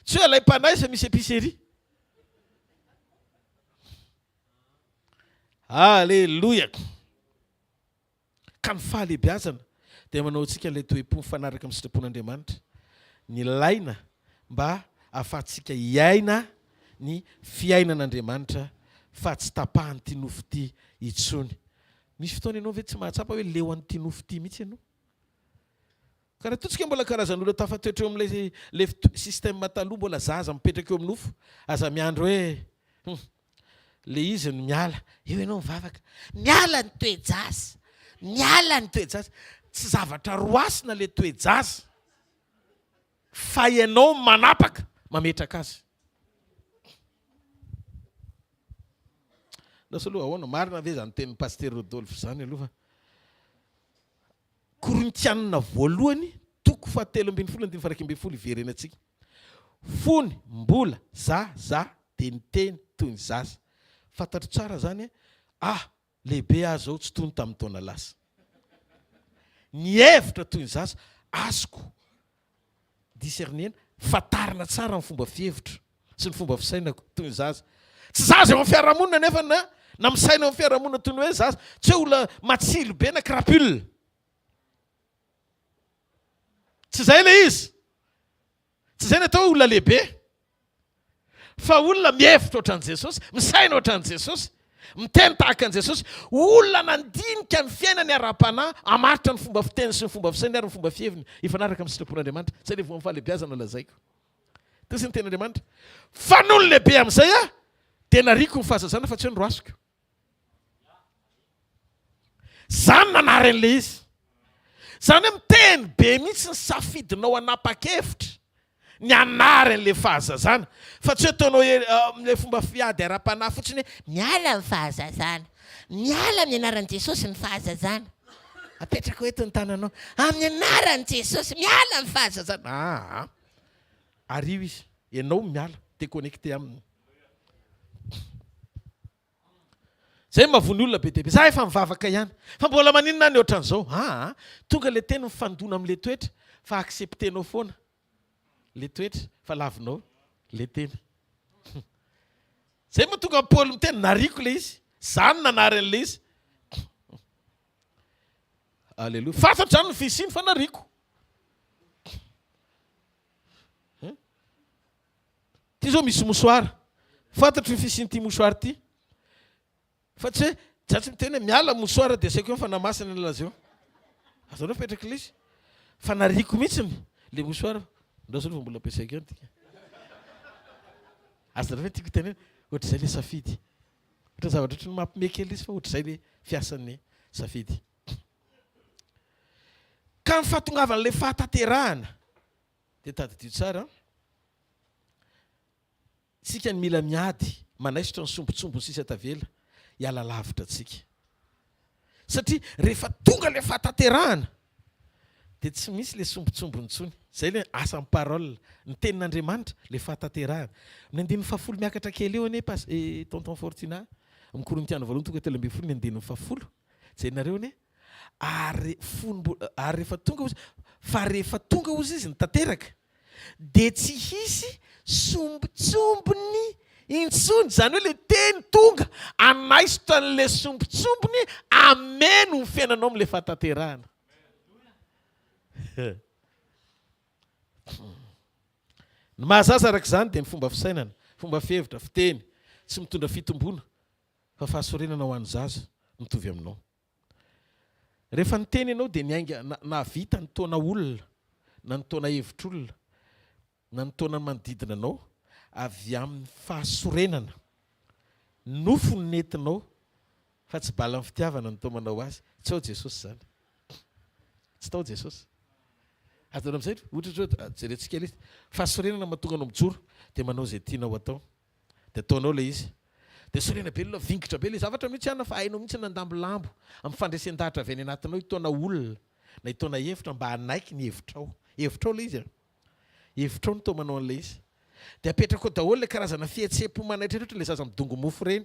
Tsy hoe alaim-panahy fa misy épicerie. Haleloia! Ka ny fahalehibiazana dia manao antsika ilay toe-po mifanaraka amin'ny sitrapon'Andriamanitra, nilaina mba hahafahantsika hiaina ny fiainan'Andriamanitra fa tsy tapahan'ity nofo ity intsony. Misy fotoana ianao ve tsy mahatsapa hoe leo an'ity nofo ity mihitsy ianao? Ka raha toa tsika mbola karazan'olona tafatoetra eo amin'ilay ilay système taloha mbola zaza mipetraka eo amin'ny nofo, aza miandry hoe hum le izy no miala, eo ianao mivavaka, miala ny toe-jaza, miala ny toe-jaza, tsy zavatra roasina le toe-jaza fa ianao manapaka mametraka azy. Lasa aloha ahoana, marina ve izany tenin'i Pasitera Rodolphe izany aloha fa. Korintianina voalohany toko fahatelo ambin'ny folo andininy faha-iraika ambin'ny folo hiverenantsika. Fony mbola za za dia niteny toy ny zaza. Fantatro tsara zany ah lehibe aho zao tsy toy ny tamin'ny taona lasa. Nihevitra toy ny zaza azoko discerner-na, fantarina tsara ny fomba fihevitro sy ny fomba fisainako toy ny zaza. Tsy zaza eo amin'ny fiarahamonina nefa na na misaina eo amin'ny fiarahamonina toy ny hoe zaza. Tsy hoe olona matsilo be na crapule. Tsy izay ilay izy. Tsy izay ny atao hoe olona lehibe. Fa olona mihevitra ohatran'i Jesosy, misaina ohatran'i Jesosy, miteny tahaka an'i Jesosy, olona nandinika ny fiainany ara-panahy, hamaritra ny fomba fiteniny sy ny fomba fisainany ary ny fomba fiheviny hifanaraka amin'ny sitrapon'Andriamanitra. Izay ilay voan'ny fahalehibiazana lazaiko. Toy ny tenin'Andriamanitra. Fa nony lehibe amin'izay aho, dia nariako ny fahazazana fa tsy hoe noroasiko. Zany nanary an'ilay izy. Zany hoe miteny be mihitsy ny safidinao hanapa-kevitra ny hanary an'ilay fahazazana. Fa tsy hoe ataonao amin'ilay fomba fiady ara-panahy fotsiny hoe miala ny fahazazana, miala amin'ny anaran'i Jesosy ny fahazazana. Apetrako eto ny tananao, amin'ny anaran'i Jesosy, miala ny fahazazana. Aa, ario izy, ianao miala, déconnecté aminy. Zay mahavoa ny olona be dia be. Za efa mivavaka ihany. Fa mbola maninona aho ny ohatran'izao? Aa, tonga le teny mifandona amle toetra fa accepter-nao foana le toetra fa lavinao le teny. Zay mahatonga an'i Paoly miteny, nariako le izy. Za no nanary an'le izy. Alléluia. Fantatro zany ny fisiany fa nariako. Ty zao misy mouchoir. Fantatro ny fisian'ity mouchoir ty. Fa tsy hoe za tsy miteny hoe miala mouchoir dia asaiko eo ny fanahy masina ny laza eo. Azonareo apetraka ilay izy. Fa nariako mihitsiny le mouchoir. Ndraso aloha fa mbola ampiasaiko ihany ty. Azonareo ve ny tiako tenenina? Ohatr'izay le safidy. Ohatra zavatra ohatran'ny mampime kely izy fa ohatr'izay le fiasan'ny safidy. Ka ny fahatongavan'ilay fahatanterahana Dia tadidio tsara an! Tsika ny mila miady manaisotra ny sombintsombiny sisa tavela hiala lavitra antsika. Satria rehefa tonga ilay fahatanterahana dia tsy misy ilay sombintsombiny intsony. Izay ilay asan'ny parole, ny tenin'Andriamanitra, ilay fahatanterahana. Amin'ny andininy fahafolo miakatra kely eo anie pas tonton Fortunat, amin'ny Korintiana voalohany toko fahatelo ambin'ny folo ny andininy fahafolo. Jerenareo anie. Ary fony mbola, ary rehefa tonga hozy, fa rehefa tonga hozy izy ny tanteraka, dia tsy hisy sombintsombiny intsony, izany hoe ilay teny tonga hanaisotra an'ilay sombintsombiny hameno ny fiainanao amin'ilay fahatanterahana. Ny mahazaza araka izany dia ny fomba fisainana, fomba fihevitra, fiteny, tsy mitondra fitomboana fa fahasorenana ho an'ny zaza mitovy aminao. Rehefa niteny ianao dia niainga nahavita nitaona olona na nitaona hevitr'olona na nitaona ny manodidina anao avy amin'ny fahasorenana. Nofo no nentinao fa tsy balan'ny fitiavana no nitaomanao azy. Tsy ao Jesosy izany. Tsy tao Jesosy. Azonareo amin'izay? Ohatra ohatra jerentsika ilay izy. Fahasorenana mahatonga anao mijoro dia manao izay tianao atao. Dia ataonao ilay izy. Dia sorena be olona, vingitra be ilay zavatra mihitsy an, fa hainao mihitsy ny nandambolambo amin'ny fandresen-dahatra avy any anatinao hitaona olona na hitaona hevitra mba hanaiky ny hevitrao. Hevitrao ilay izy an. Hevitrao no taomanao an'ilay izy. Dia apetrako ao daholo ilay karazana fihetseham-po manaitra rehetra, ilay zaza midongy mofo ireny.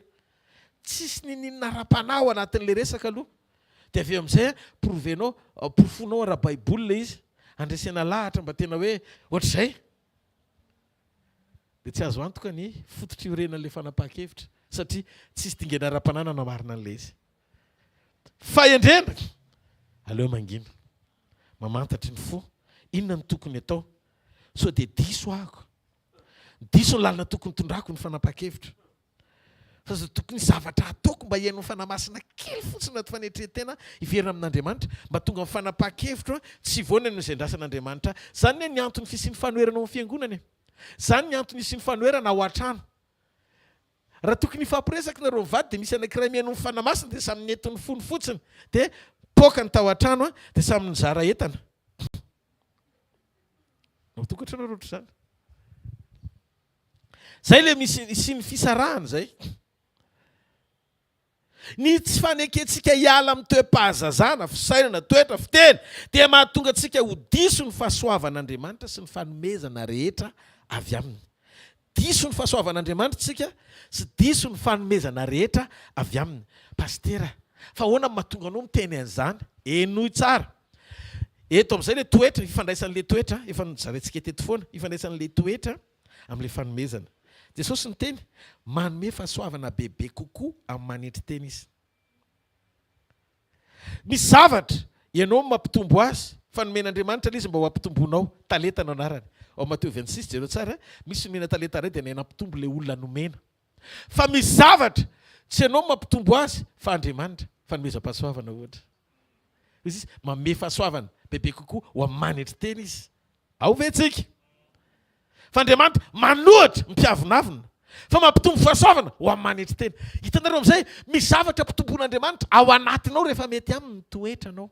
Tsisy n'inon'inona ara-panahy ao anatin'ilay resaka aloha. Dia avy eo amin'izay an, prouver-nao, porofoinao ara-baiboly ilay izy, handresena lahatra mba tena hoe ohatr'izay. Dia tsy azo antoka ny fototra iorenan'ilay fanapahan-kevitra satria tsisy dingana ara-panahy nanamarina an'ilay izy. Fahendrena! Aleo mangina. Mamantatry ny fo. Inona no tokony atao? Sao dia diso aho? Diso ny lalana tokony tondrako ny fanapahan-kevitra. Fa zao tokony zavatra ataoko mba hihaino ny Fanahy Masina kely fotsiny anaty fanetren-tena hiverina amin'Andriamanitra, mba tonga amin'ny fanapahan-kevitro tsy hivoana noho izay andrasan'Andriamanitra ahy. Zany anie ny antony fisian'ny fanoherana ao amin'ny fiangonana e! Zany ny antony hisian'ny fanoherana ao an-trano. Raha tokony hifampiresaka nareo mivady dia misy anankiray mihaino ny Fanahy Masina dia samy nety ny fony fotsiny dia poaka ny tao an-trano dia samy nizara entana. Ao tokantrano ary ohatr'izany. Zay le misy hisian'ny fisarahana zay. Ny tsy fanekentsika hiala amin'ny toe-pahazazana, fisainana, toetra, fiteny dia mahatonga antsika ho diso ny fahasoavan'Andriamanitra sy ny fanomezana rehetra avy aminy. Diso ny fahasoavan'Andriamanitra isika sy diso ny fanomezana rehetra avy aminy. Pasitera, fa ahoana no mahatonga anao miteny an'izany? Henoy tsara. Eto amin'izay ilay toetra, ifandraisan'ilay toetra, efa nozaraintsika teto foana, ifandraisan'ilay toetra amin'ilay fanomezana. Jesosy niteny, manome fahasoavana bebe kokoa amin'ny manetry tena Izy. Misy zavatra, ianao no mampitombo azy, fa nomen'Andriamanitra ilay izy mba ho ampitomboinao, talenta no anarany. Ao Matio 26, jereo tsara, misy nomena talenta iray dia nahay nampitombo ilay olona nomena. Fa misy zavatra, tsy ianao no mampitombo azy, fa Andriamanitra, fanomezam-pahasoavana ohatra. Hoy izy, manome fahasoavana bebe kokoa ho amin'ny manetry tena Izy. Ao ve tsika? Fa Andriamanitra manohatra ny mpiavonavona, fa mampitombo fahasoavana ho amin'ny manetry tena. Hitanareo amin'izay, misy zavatra ampitomboin'Andriamanitra ao anatinao rehefa mety aminy ny toetranao.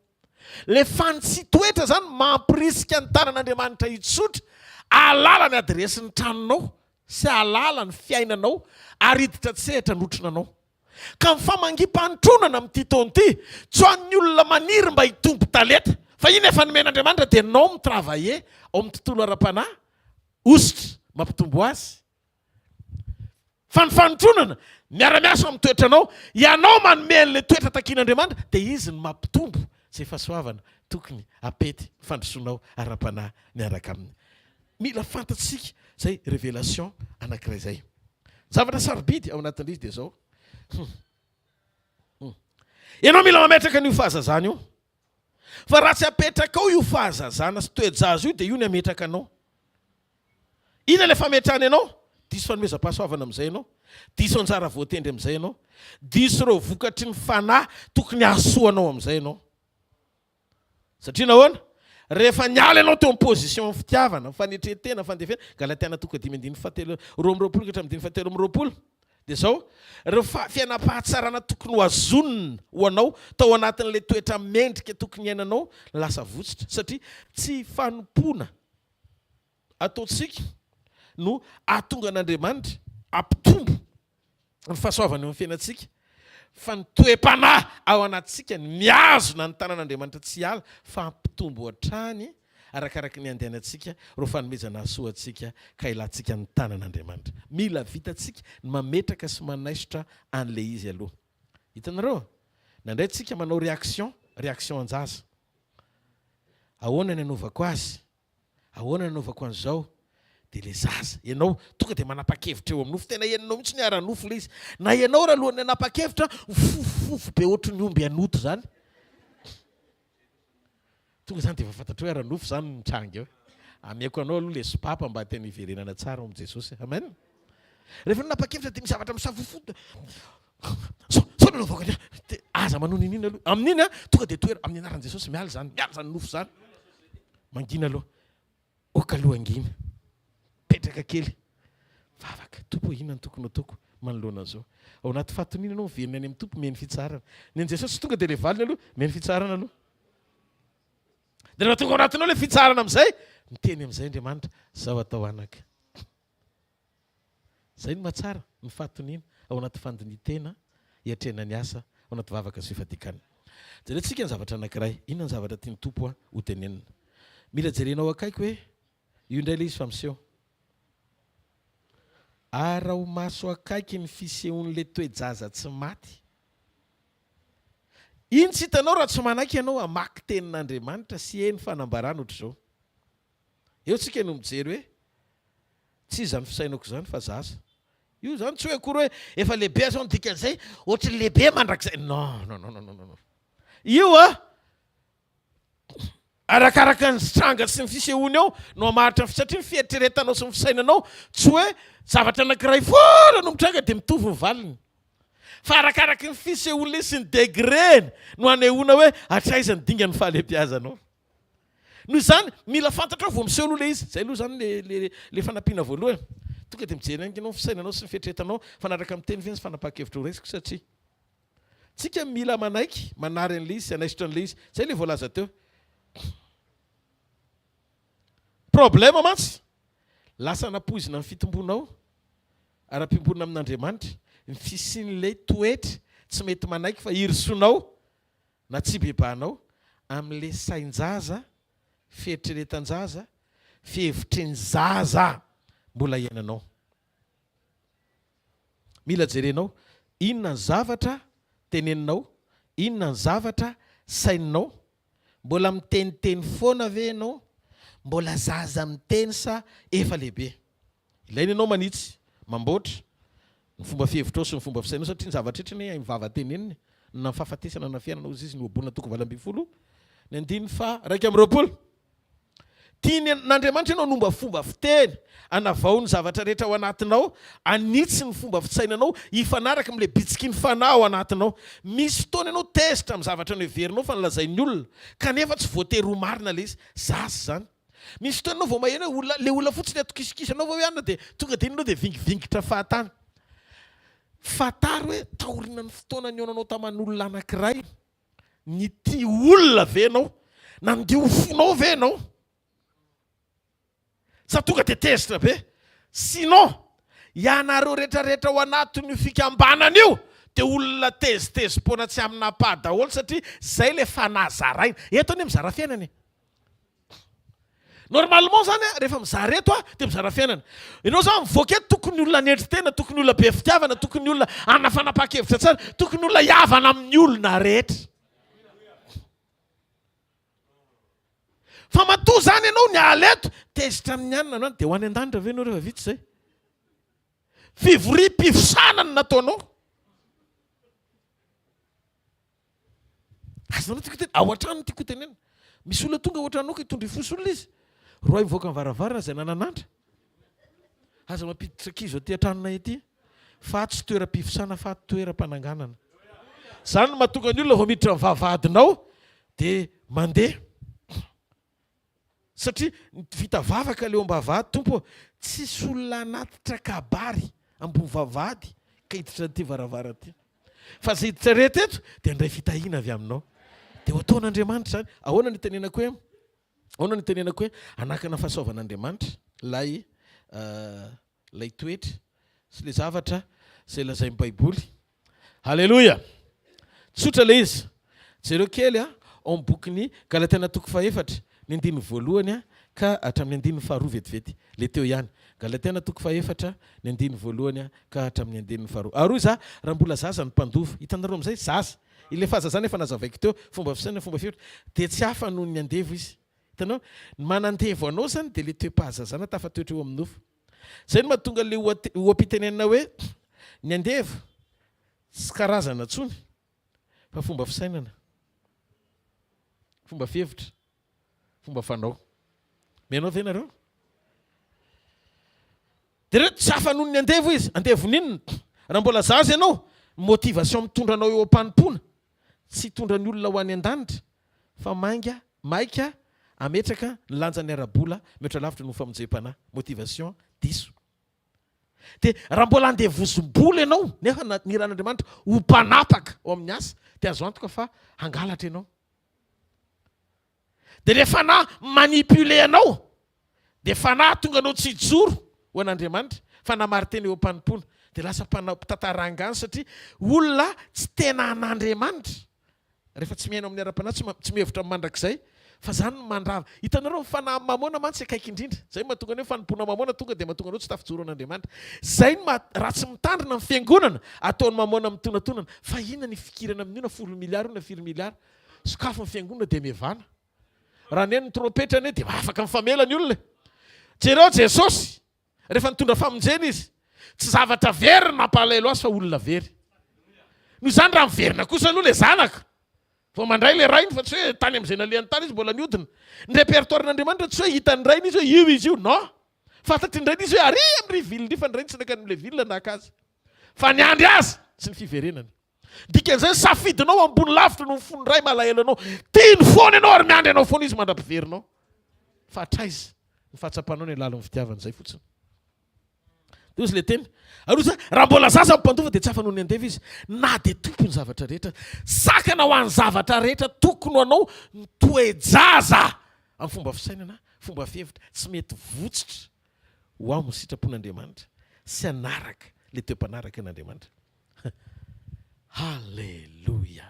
Ilay fanitsi-toetra izany mampirisika ny tanan'Andriamanitra hitsotra hahalala ny adiresin'ny tranonao sy hahalala ny fiainanao ary hiditra an-tsehatra hanotrona anao. Ka ny famangiam-panotronana amin'ity taona ity, tsy ho an'ny olona maniry mba hitombo talenta, fa iny efa nomen'Andriamanitra dia nao mi-travailler ao amin'ny tontolo ara-panahy, hosotra, mampitombo azy. Fa ny fanotronana, miara-miasa amin'ny toetranao, ianao manome an'ilay toetra takian'Andriamanitra, dia Izy no mampitombo izay fahasoavana tokony hampety ny fandrosoanao ara-panahy miaraka Aminy. Mila fantatsika izay révélation anankiray izay. Zavatra sarobidy ao anatin'ilay izy dia izao, hum, hum. Ianao mila mametraka an'io fahazazana io. Fa raha tsy apetrakao io fahazazana sy toe-jaza io dia io ny hametraka anao. Inona ilay fametrahana ianao? Diso fanomezam-pahasoavana amin'izay ianao. Diso anjara voatendry amin'izay ianao. Diso ireo vokatry ny fanahy tokony hahasoa anao amin'izay ianao. Satria nahoana? Rehefa niala ianao teo amin'ny position ny fitiavana, ny fanetren-tena, ny fandefena, Galatiana toko dimy andininy fahatelo, 22 ka hatramin'ny andininy fahatelo amby roapolo, dia izao, ireo fa, fiainam-pahatsarana tokony ho azonina ho anao tao anatin'ilay toetra mendrika tokony hiainanao lasa votsotra, satria tsy fanompoana ataontsika no hahatonga an'Andriamanitra hampitombo ny fahasoavana eo amin'ny fiainantsika, fa ny toe-panahy ao anatintsika ny mihazona ny tanan'Andriamanitra tsy hiala fa hampitombo hatrany arakaraky ny andehanantsika ireo fanomezana hahasoa antsika ka ilantsika ny tanan'Andriamanitra. Mila vitantsika ny mametraka sy manaisotra an'ilay izy aloha. Hitanareo? Nandray tsika manao réaction, réaction an-jaza. Ahoana ny anaovako azy? Ahoana no anaovako an'izao? Dia ilay zaza, ianao tonga dia manapa-kevitra eo amin'ny nofo, tena henonao mihitsy ny ara-nofo ilay izy. Na ianao ary alohan'ny hanapa-kevitra, mifofofofo be ohatry ny omby hanoto izany. Tonga izany dia efa fantatrao hoe ara-nofo izany no mitranga eo. Ameko anao aloha ilay sopapa mba tena hiverenana tsara ao amin'i Jesosy. Amen. Rehefa nanapa-kevitra dia misy zavatra misafofofo. Sao, sao nanaovako an'io. Dia aza manao n'inon'inona aloha. Amin'iny an, tonga dia tohero amin'ny anaran'i Jesosy miala izany, miala izany nofo izany. Mangina aloha. Ok aloha hangina. Mipetraka kely. Vavaka. Tompo ô, inona no tokony hataoko manoloana an'izao? Ao anaty fahatoniana ianao miverina any amin'ny Tompo, mihaino fitsaharana. Ny an'i Jesosy tsy tonga dia ilay valiny aloha, mihaino fitsaharana aloha. Dia rehefa tonga ao anatinao ilay fitsaharana amin'izay, miteny amin'izay Andriamanitra, izao atao anaka. Izay no mahatsara ny fahatoniana ao anaty fandinihin-tena hiatrehana ny asa ao anaty vavaka sy fifadian-kanina. Jerentsika ny zavatra anankiray. Inona ny zavatra tian'ny Tompo ho tenenina? Mila jerenao akaiky hoe io indray ilay izy fa miseho. Araho maso akaiky ny fisehon'ilay toe-jaza tsy maty. Iny tsy hitanao raha tsy manaiky ianao hamaky tenin'Andriamanitra sy heno fanambarana ohatr'izao. Eo tsika no mijery hoe tsy izany fisainako izany fa zaza. Io izany tsy hoe akory hoe efa lehibe aho izao ny dikan'izay ohatry ny lehibe mandrakizay. Non, non, non, non, non, non. Io a arakaraka ny tranga sy ny fisehoany eo no hamaritra ny satria ny fieritreretanao sy ny fisainanao tsy hoe zavatra anankiray foana no mitranga dia mitovy ny valiny. Fa arakaraky ny fisehoan'ilay sy ny degré-ny no anehoana hoe hatraiza ny dingan'ny fahalehibiazanao. Noho izany, mila fantatrao vao miseho aloha ilay izy. Izay aloha izany le le fanampiana voalohany. Tonga dia mijery haingana ny fisainanao sy ny fieritreretanao mifanaraka amin'ny teny ve ny fanapahan-kevitra ho raisiko sa tsia. Tsika mila manaiky, manary an'ilay izy sy hanaisotra an'ilay izy. Izay ilay voalaza teo. Problème mantsy, lasa nampoizina ny fitombonao ara-piombonana amin'Andriamanitra, ny fisian'ilay toetra tsy mety manaiky fa hirosoanao na tsy hibebahanao amin'ilay sain-jaza, fieritreretan-jaza, fihevitry ny zaza mbola iainanao. Mila jerenao inona ny zavatra teneninao, inona ny zavatra saininao, mbola miteniteny foana ve ianao, mbola zaza miteny sa efa lehibe? Ilaina ianao manitsy, mamboatra, ny fomba fihevitrao sy ny fomba fisainao satria ny zavatra rehetra anie hain'ny vava tenenina, na ny fahafatesana na fiainana hozy izy ny ohabolana toko 18 ny andininy faha 21. Tian'Andriamanitra ianao hanomba fomba fiteny, hanavao ny zavatra rehetra ao anatinao, hanitsy ny fomba fisainanao hifanaraka amin'ilay bitsiky ny fanahy ao anatinao. Misy fotoana ianao tezitra amin'ny zavatra noheverinao fa nolazain'ny olona, kanefa tsy voatery ho marina ilay izy. Zaza izany. Misy fotoana ianao vao maheno hoe olona, ilay olona fotsiny atokisokisanao vao hoe anona dia tonga dia iny ianao dia vingivingitra fahatany. Fantaro hoe taorian'ny fotoana nihaonanao taman'olona anankiray, Nitia olona ve ianao? Nandia ho fonao ve ianao? Sa tonga dia tezitra be? Sinon, ianareo rehetrarehetra ao anatin'io fikambanana io dia olona tezitezi-poana tsy aminà-pa daholo satria izay ilay fanahy zaraina. Eto anie mizara fiainana e! Normalement zany a, rehefa mizara eto a, dia mizara fiainana. Ianao zany mivoaka eto tokony olona hanetry tena, tokony olona be fitiavana, tokony olona hanana fanapahan-kevitra tsara, tokony olona hihavana amin'ny olona rehetra. Fa matoa zany ianao niala eto, tezitra amin'ny anona anao, dia ho any an-danitra ve ianao rehefa vita izay? Fivoriam-pifosana no nataonao. Azonareo tiako tenenina, ao an-trano no tiako tenenina. Misy olona tonga ao an-tranonao ka hitondra hifosa olona izy. Roahy mivoaka ny varavarana izay nanan'andra. Aza mampiditra ankizy aty an-tranonay aty fa tsy toeram-pifosana fa toeram-pananganana. Izany no mahatonga ny olona vao miditra ny vavahadinao dia mandeha. Satria vita vavaka le eo ambavahady, Tompo ô, tsisy olona hanatitra kabary ambony vavahady ka hiditra an'ity varavarana ity. Fa izay hiditra rehetra eto dia handray fitahiana avy aminao. Dia ho ataon'Andriamanitra izany. Ahoana no itenenako hoe, ahoana no itenenako hoe hanakana fahasoavan'Andriamanitra ilay ilay toetra sy ilay zavatra izay lazain'ny Baiboly. Haleloia! Tsotra ilay izy. Jereo kely ao amin'ny bokin'ny Galatiana toko fahefatra, ny andininy voalohany ka hatramin'ny andininy faharoa vetivety. Ilay teo ihany. Galatiana toko fahefatra, ny andininy voalohany ka hatramin'ny andininy faharoa. Ary hoy izaho, raha mbola zaza ny mpandova. Hitanareo amin'izay? Zaza. Ilay fahazazana efa nazavaiko teo, fomba fisainana, fomba fihevitra, dia tsy hafa noho ny andevo izy. Hitanao? Ny manandevo anao izany dia ilay toe-pahazazana tafatoetra eo amin'ny nofo. Izay no mahatonga ilay oha-pitenenana hoe ny andevo tsy karazana intsony fa fomba fisainana, fomba fihevitra, fomba fanao. Mihaino ahy ve nareo? Dia reo tsy hafa noho ny andevo izy. Andevon'inona? Raha mbola zaza ianao, ny motivation mitondra anao eo am-panompoana tsy hitondra ny olona ho any an-danitra fa mainga, maika hametraka ny lanjany ara-bola mihoatra lavitra noho ny famonjem-panahy. Motivation diso. Dia raha mbola andevozim-bola ianao nefa niran'Andriamanitra ho mpanapaka ao amin'ny asa dia azo antoka fa hangalatra ianao. Dia ilay fanahy manipuler anao dia fanahy tonga anao tsy hijoro ho an'Andriamanitra fa namaritena eo am-panompoana. Dia lasa mpanao mpitantara angano satria olona tsy tena an'Andriamanitra. Rehefa tsy miaina amin'ny ara-panahy, tsy tsy mihevitra amin'ny mandrakizay fa izany no mandrava. Hitanareo ny fanahy mamôna mantsy akaiky indrindra. Izay no mahatonga ny hoe fanompoana mamôna tonga dia mahatonga anao tsy tafijoro an'Andriamanitra. Izay no maha raha tsy mitandrina ny fiangonana ataon'ny mamôna mitonatonana. Fa inona ny ifikirana amin'io na folo miliara io na firy miliara. Sokafy ny fiangonana dia mihavana. Raha neno ny trompetra anie dia afaka mifamela ny olona e. Jereo Jesosy, rehefa nitondra famonjena Izy, tsy zavatra very no nampalahelo Azy fa olona very. Noho izany raha miverina kosa aloha ilay zanaka vao mandray ilay rainy fa tsy hoe tany amin'izay nalehany tany izy mbola nihodina. Ny répertoire-n'Andriamanitra tsy hoe hitan'ny rainy izy hoe io izy io, non. Fantatry ny rainy izy hoe ary amin'ry ville ry fa ny rainy tsy nankany amin'ilay ville naka azy. Fa niandry azy. sy ny fiverenany. Dikan'izay ny safidinao ambony lavitra noho ny fon'ny Ray malahelo anao. Tiany foana ianao ary miandry anao foana Izy mandra-piverinao. Fa hatraiza ny fahatsapanao ny halalin'ny fitiavany izay fotsiny. Dia hoy ilay teny, ary hoy izy, raha mbola zaza ny mpandova dia tsy afa-noho ny andevo izy, na dia tompon'ny zavatra rehetra. Sakana ho an'ny zavatra rehetra tokony ho anao ny toe-jaza amin'ny fomba fisainana, fomba fihevitra tsy mety votsitra ho amin'ny sitrapon'Andriamanitra sy hanaraka ilay toe-panaraka an'Andriamanitra. Haleloia!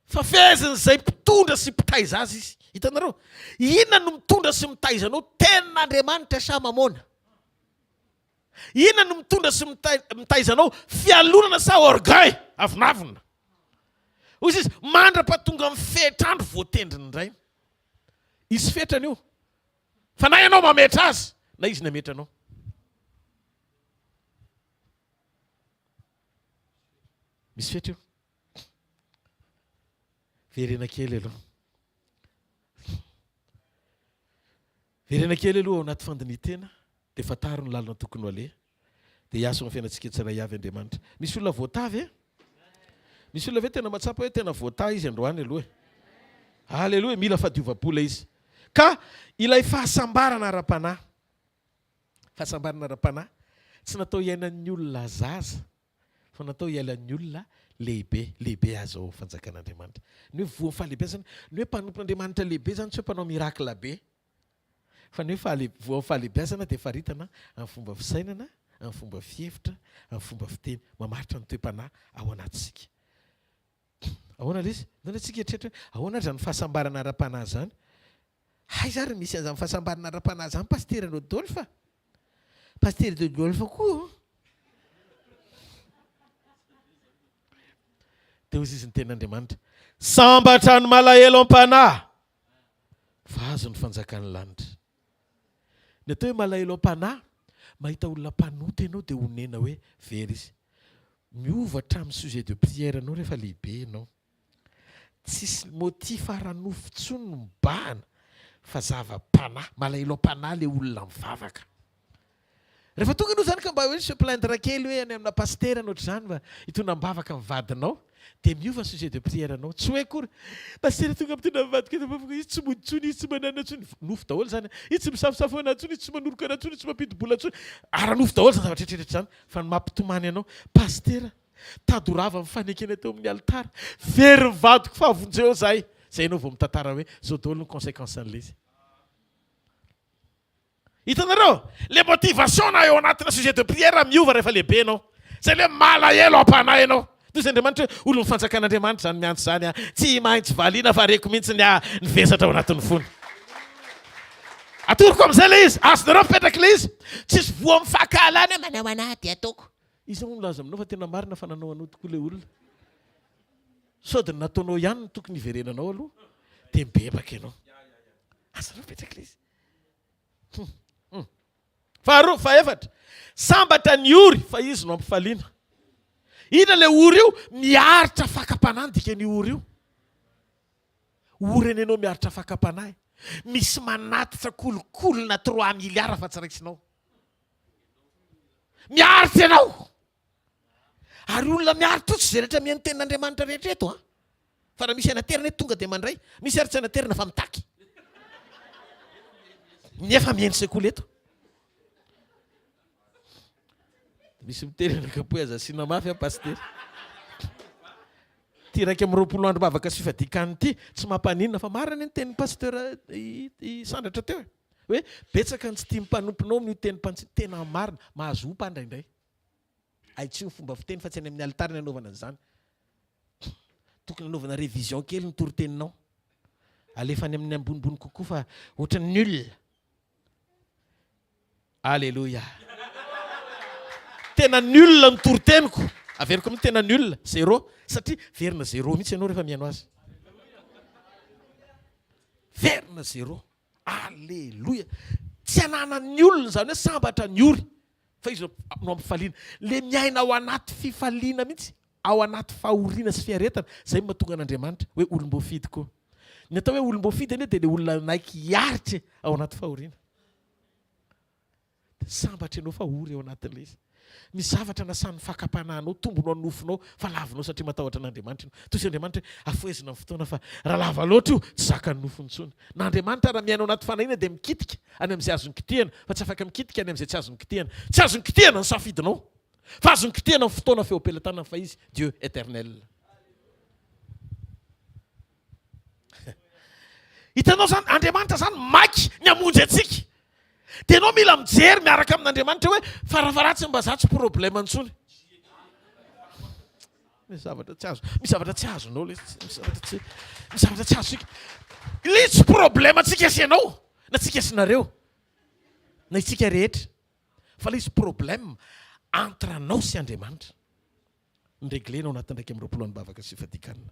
Fa fehezin'izay mpitondra sy mpitaiza azy izy. Hitanareo? Inona no mitondra sy mitaiza anao? Tenin'Andriamanitra sa mamôna? Inona no mitondra sy mitaiza anao? Fialonana sa orgueil? Avonavona. Hoy izy, mandra-pahatonga amin'ny fetr'andro voatendriny indray. Hisy fetrany io. Fa na ianao mametra azy, na izy nametra anao. Misy fetra io. Verena kely aloha. Verena kely aloha ao anaty fandinihan-tena dia fantaro ny lalana tokony ho aleha. Dia hiasa ao amin'ny fiainantsika tsirairay avy Andriamanitra. Misy olona voatahy ve? Misy olona ve tena mahatsapa hoe tena voatahy izy androany aloha e? Aleloia, mila fadiovam-po ilay izy. Ka ilay fahasambarana ara-panahy, fahasambarana ara-panahy tsy natao hiainan'ny olona zaza fa natao hialan'ny olona lehibe, lehibe aza ao fanjakan'Andriamanitra. Ny hoe voan'ny fahalehibeazana, ny hoe mpanompon'Andriamanitra lehibe izany tsy hoe mpanao miracle be, fa ny hoe fahale, voan'ny fahalehibeazana dia faritana amin'ny fomba fisainana, amin'ny fomba fihevitra, amin'ny fomba fiteny, mamaritra ny toe-panahy ao anatintsika. Ahoana ilay izy? Ndao anie tsika hieritreritra hoe ahoana ary izany fahasambarana ara-panahy izany? Aiza ary misy an'izany fahasambarana ara-panahy izany Pasitera Rodolphe a? Pasitera Rodolphe koa ô! Dia hoy izy ny tenin'Andriamanitra, Sambatra ny malahelo am-panahy, fa azo ny fanjakan'ny lanitra. Ny atao hoe malahelo am-panahy, mahita olona mpanota ianao dia onena hoe very izy. Miova hatramin'ny sujet de prière anao rehefa lehibe ianao. Tsisy motif ara-nofo intsony no mibahana fa zava-panahy, malahelo am-panahy ilay olona mivavaka. Rehefa tonga ianao izany ka mba hoe se plaindre kely hoe any amina pasitera na ohatr'izany mba hitondra am-bavaka ny vadinao dia miova ny sujet de prière anao. Tsy hoe akory pasitera tonga mitondra ny vadiko eto am-bavaka izy tsy mody intsony, izy tsy manana intsony, nofo daholo izany, izy tsy misafosafo anahy intsony, izy tsy manoroka anahy intsony, izy tsy mampidi-bola intsony. Ara-nofo daholo izany zavatra rehetra rehetra izany fa ny mampitomany anao, pasitera tady ho rava ny fanekena teo amin'ny alitara, very ny vadiko fa vonjeo izahay. Izay ianao vao mitantara hoe izao daholo ny consequence an'ilay izy. Hitanareo? Le motivation na eo anatina sujet de prière miova rehefa lehibe ianao. Zay le malahelo am-panahy ianao. Toy izay Andriamanitra hoe olon'ny fanjakan'Andriamanitra izany miantso izany an. Tsy maintsy valiana fa reko mihitsy ny ahy ny vesatra ao anatin'ny fony. Atoroko amin'izay le izy. Azonareo mipetraka le izy. Tsisy voa mifankahalana manao anah dia ataoko. Iza moa milaza aminao fa tena marina fa nanao anao tokoa le olona? Sao dia ny nataonao ihany no tokony hiverenanao aloha dia mibebaka ianao. Azonareo mipetraka le izy. Faharoa, fahefatra, sambatra ny ory fa izy no ampifaliana. Inona ilay ory io? Miaritra fakam-panahy ny dikan'io ory io. Ory anie ianao miaritra fakam-panahy. Misy manatitra kolikolina trois milliards fa tsy raisinao. Miaritra ianao. Ary olona miaritra io tsy izay rehetra mihaino tenin'Andriamanitra rehetra eto an. Fa raha misy anaterana eto tonga dia mandray, misy ary tsy anaterana fa mitaky. Nefa mihaino sekoly eto. Misy miteny anakapohy aza asiana mafy an pasitera. Ity 21 andro vavaka sy fifadian-kanina ity tsy mampaninona fa marina anie ny tenin'ny pasteur i Sandratra teo e. Hoe betsaka ny tsy tia ny mpanomponao amin'io tenim-pantsina, tena marina, mahazo ompa indraindray. Ahitsio ny fomba fiteny fa tsy any amin'ny alitara ny anaovana an'izany. Tokony anaovana révision kely ny toriteninao. Alefa any amin'ny ambonimbony kokoa fa ohatran'ny nul. Alléluia. Tena nul ny toriteniko. Averiko amin'ny tena nul, zéro. Satria verina zéro mihitsy ianao rehefa mihaino azy. Verina zéro. Aleloia! Tsy ananan'ny olona izany hoe sambatra ny ory, fa izy no ampifaliana. Le miaina ao anaty fifaliana mihitsy, ao anaty fahoriana sy fiaretana, izay no mahatonga an'Andriamanitra hoe olom-boafidy koa. Ny atao hoe olom-boafidy anie dia le olona nanaiky hiaritra ao anaty fahoriana. Sambatra ianao fa ory ao anatin'ilay izy. Misy zavatra nasan'ny fakam-panahinao, tombony ho an'ny nofonao, fa lavinao satria matahotra an'Andriamanitra ianao. Toy izay Andriamanitra hoe, afohezina ny fotoana fa raha lava loatra io, tsy zakan'ny nofo intsony. Na Andriamanitra raha miaina ao anaty fanahiana dia mikitika any amin'izay azony kitihana, fa tsy afaka mikitika any amin'izay tsy azony kitihana. Tsy azony kitihana ny safidinao, fa azony kitihana ny fotoana feo am-pelatanany fa Izy Dieu éternel. Hitanao zany, Andriamanitra zany maiky ny hamonjy antsika. Dia ianao mila mijery miaraka amin'Andriamanitra hoe farafaharatsiny mba za tsy problème intsony. Misy zavatra tsy azo, misy zavatra tsy azonao le, misy zavatra tsy, misy zavatra tsy azontsika. Le tsy problème antsika sy ianao, na tsika sy nareo, na isika rehetra. Fa le izy problème entre anao sy Andriamanitra. Ny reglena ao anatin'ny 21 androm-bavaka sy fadikanina.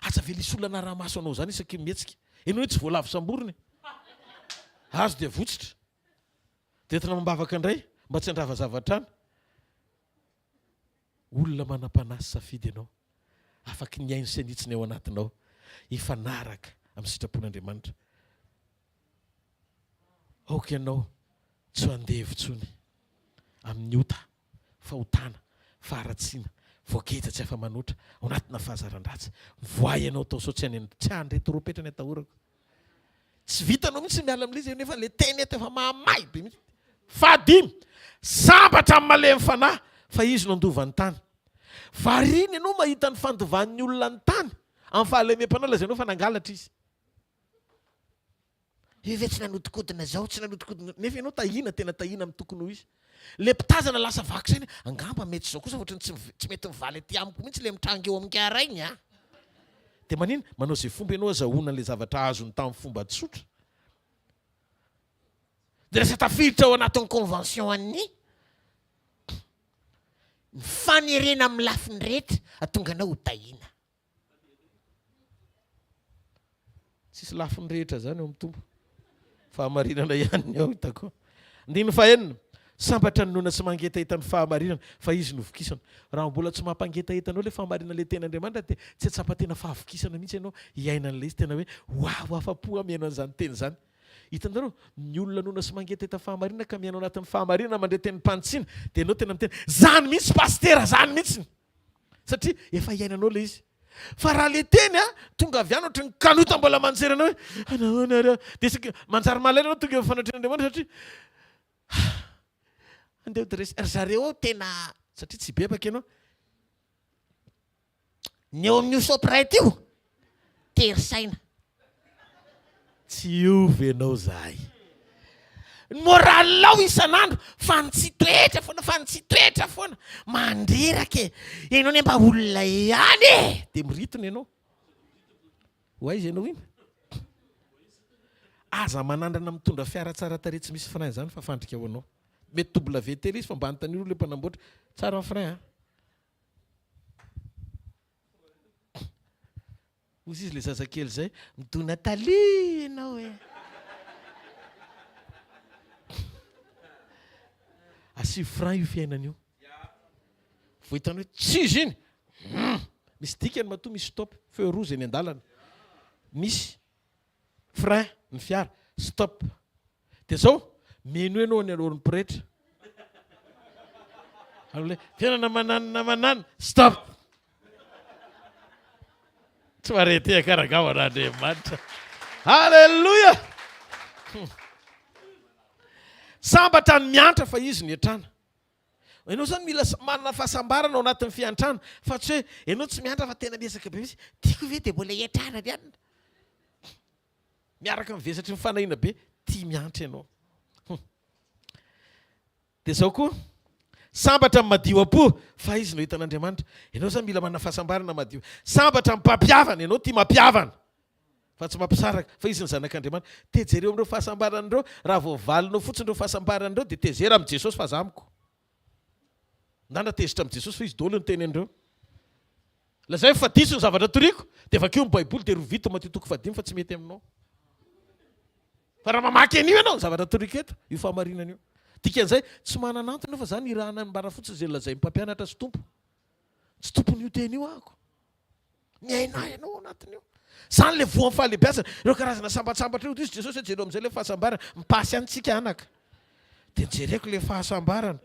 Aza avela hisy olona hanara-maso anao izany isaky ny mihetsika. Ianao anie tsy voalavo samborina e. Azo dia votsitra. Dia entina amam-bavaka indray mba tsy handrava zavatra any. Olona manam-panahy sy safidy ianao. Afaky ny haino sy hanitsy ny ao anatinao. Hifanaraka amin'ny sitrapon'Andriamanitra. Aoka ianao tsy ho andevo intsony amin'ny ota. fahotana, faharatsiana, voageja tsy afa-manoatra, ao anatina fahazaran-dratsy. Mivoaha ianao tao sao tsy any tsy handre trompetra ny atahorako. Tsy vitanao mihitsy ny miala amin'ilay izy nefa ilay teny eto efa mahamay be mihitsy. Fahadimy, sambatra amin'ny malemy fanahy fa izy no handova ny tany. Variana ianao mahita ny fandovan'ny olona ny tany amin'ny fahalemem-panahy lazainao fa nangalatra izy. Io ve tsy nanodikodina zao, tsy nanodikodina, nefa ianao tahiana, tena tahiana amin'ny tokony ho izy. Le mpitazana lasa vaky saina, angamba mety zao kosa ohatran'ny tsy tsy mety mivaly aty amiko mihitsy le mitranga eo amin'ny karainy a! Dia manina? Manao izay fomba ianao azahoana an'ilay zavatra azony tamin'ny fomba tsotra. Dia lasa tafiditra ao anatin'ny convention an'ny ny fanerena amin'ny lafiny rehetra ahatonga anao ho tahiana. Tsisy lafiny rehetra zany eo amin'ny Tompo. Fahamarinana ihany ny ao hitako. Andininy fahenina. Sambatra ny noana sy mangetaheta ny fahamarinana fa izy no vokisana. Raha mbola tsy mampangetaheta anao ilay fahamarinana ilay tenin'Andriamanitra dia tsy hahatsapa tena fahavokisana mihitsy ianao hiaina an'ilay izy tena hoe waouh afa-po aho mihaino an'izany teny izany. Hitanareo, ny olona noana sy mangetaheta fahamarinana ka miaina ao anatin'ny fahamarinana mandre tenim-panitsiana dia ianao tena miteny zany mihitsy pasitera zany mihitsy. Satria efa iainanao ilay izy. Fa raha le teny a, tonga avy any ohatran'ny kanota mbola manjery anao hoe anahoana ary aho. Dia saika manjary malaina anao tonga eo fanatrehan'Andriamanitra satria andeha ho dressé. Ry zareo ao tena satria tsy hibebaka ianao. Ny eo amin'io Shoprite io, tery saina. Tsy hiova ianao zahay. Ny moral-nao isan'andro fa ny tsy toetra foana fa ny tsy toetra foana. Mandreraka e. Ianao anie mba olona ihany e. Dia miritona ianao. Ho aiza ianao iny? Aza manandrana mitondra fiara tsara tarehy tsy misy frein izany fa fandrika ho anao. Mety double VT ilay izy fa mba anontanio aloha ilay mpanamboatra. Tsara ny frein an. Hozy izy le zazakely zay, midona taliha ianao e! Asio frein io fiainana io. Vao hitany hoe tsy izy iny! Hum! Misy dikany matoa misy stop, feu rouge eny an-dalana. Misy frein ny fiara, stop. Dia zao, menoheno any alohan'ny pretra. Ary le fiainana mananona mananona, stop! Tsy maretehaka rangah an'Andriamanitra. Alléluia! Sambatra ny miantra fa izy no hiantrana. Ianao zany mila manana fahasambarana ao anatin'ny fiantrana fa tsy hoe ianao tsy miantra fa tena miezaka be mihitsy. Tiako ve dia mbola hiantrana ny anona? Miaraka amin'ny vesatry ny fanahiana be, tia miantra ianao. Hum. Dia izao koa, sambatra ny madio am-po, fa izy no hitan'Andriamanitra. Ianao izany mila manana fahasambarana madio. Sambatra ny mpampihavana, ianao tia mampihavana, fa tsy mampisaraka, fa izy ny zanak'Andriamanitra. Te jereo amin'ireo fahasambarana ireo, raha vao valinao fotsiny ireo fahasambarana ireo, dia tezera amin'i Jesosy fa aza amiko. Ndana tezitra amin'i Jesosy fa izy daholo no niteny an'ireo. Lazaiko fa diso ny zavatra toriko, dia vakio ny baiboly dia rovito Matio toko fahadimy fa tsy mety aminao. Fa raha mamaky an'io ianao, ny zavatra toriko eto, io fahamarinana io. Dikan'izay, tsy manana antony aho fa za nirahana hanambara fotsiny izay nolazain'ny mpampianatra sy Tompo. Tsy tompon'io teny io ahako. Miaina ahy ianao ao anatin'io. Izany ilay voan'ny fahalehibiazana. Ireo karazana sambatsambatra ireo, hoy Jesosy hoe jereo amin'izay ilay fahasambarana. Mipasy any tsika anaka. Dia nojereko ilay fahasambarana.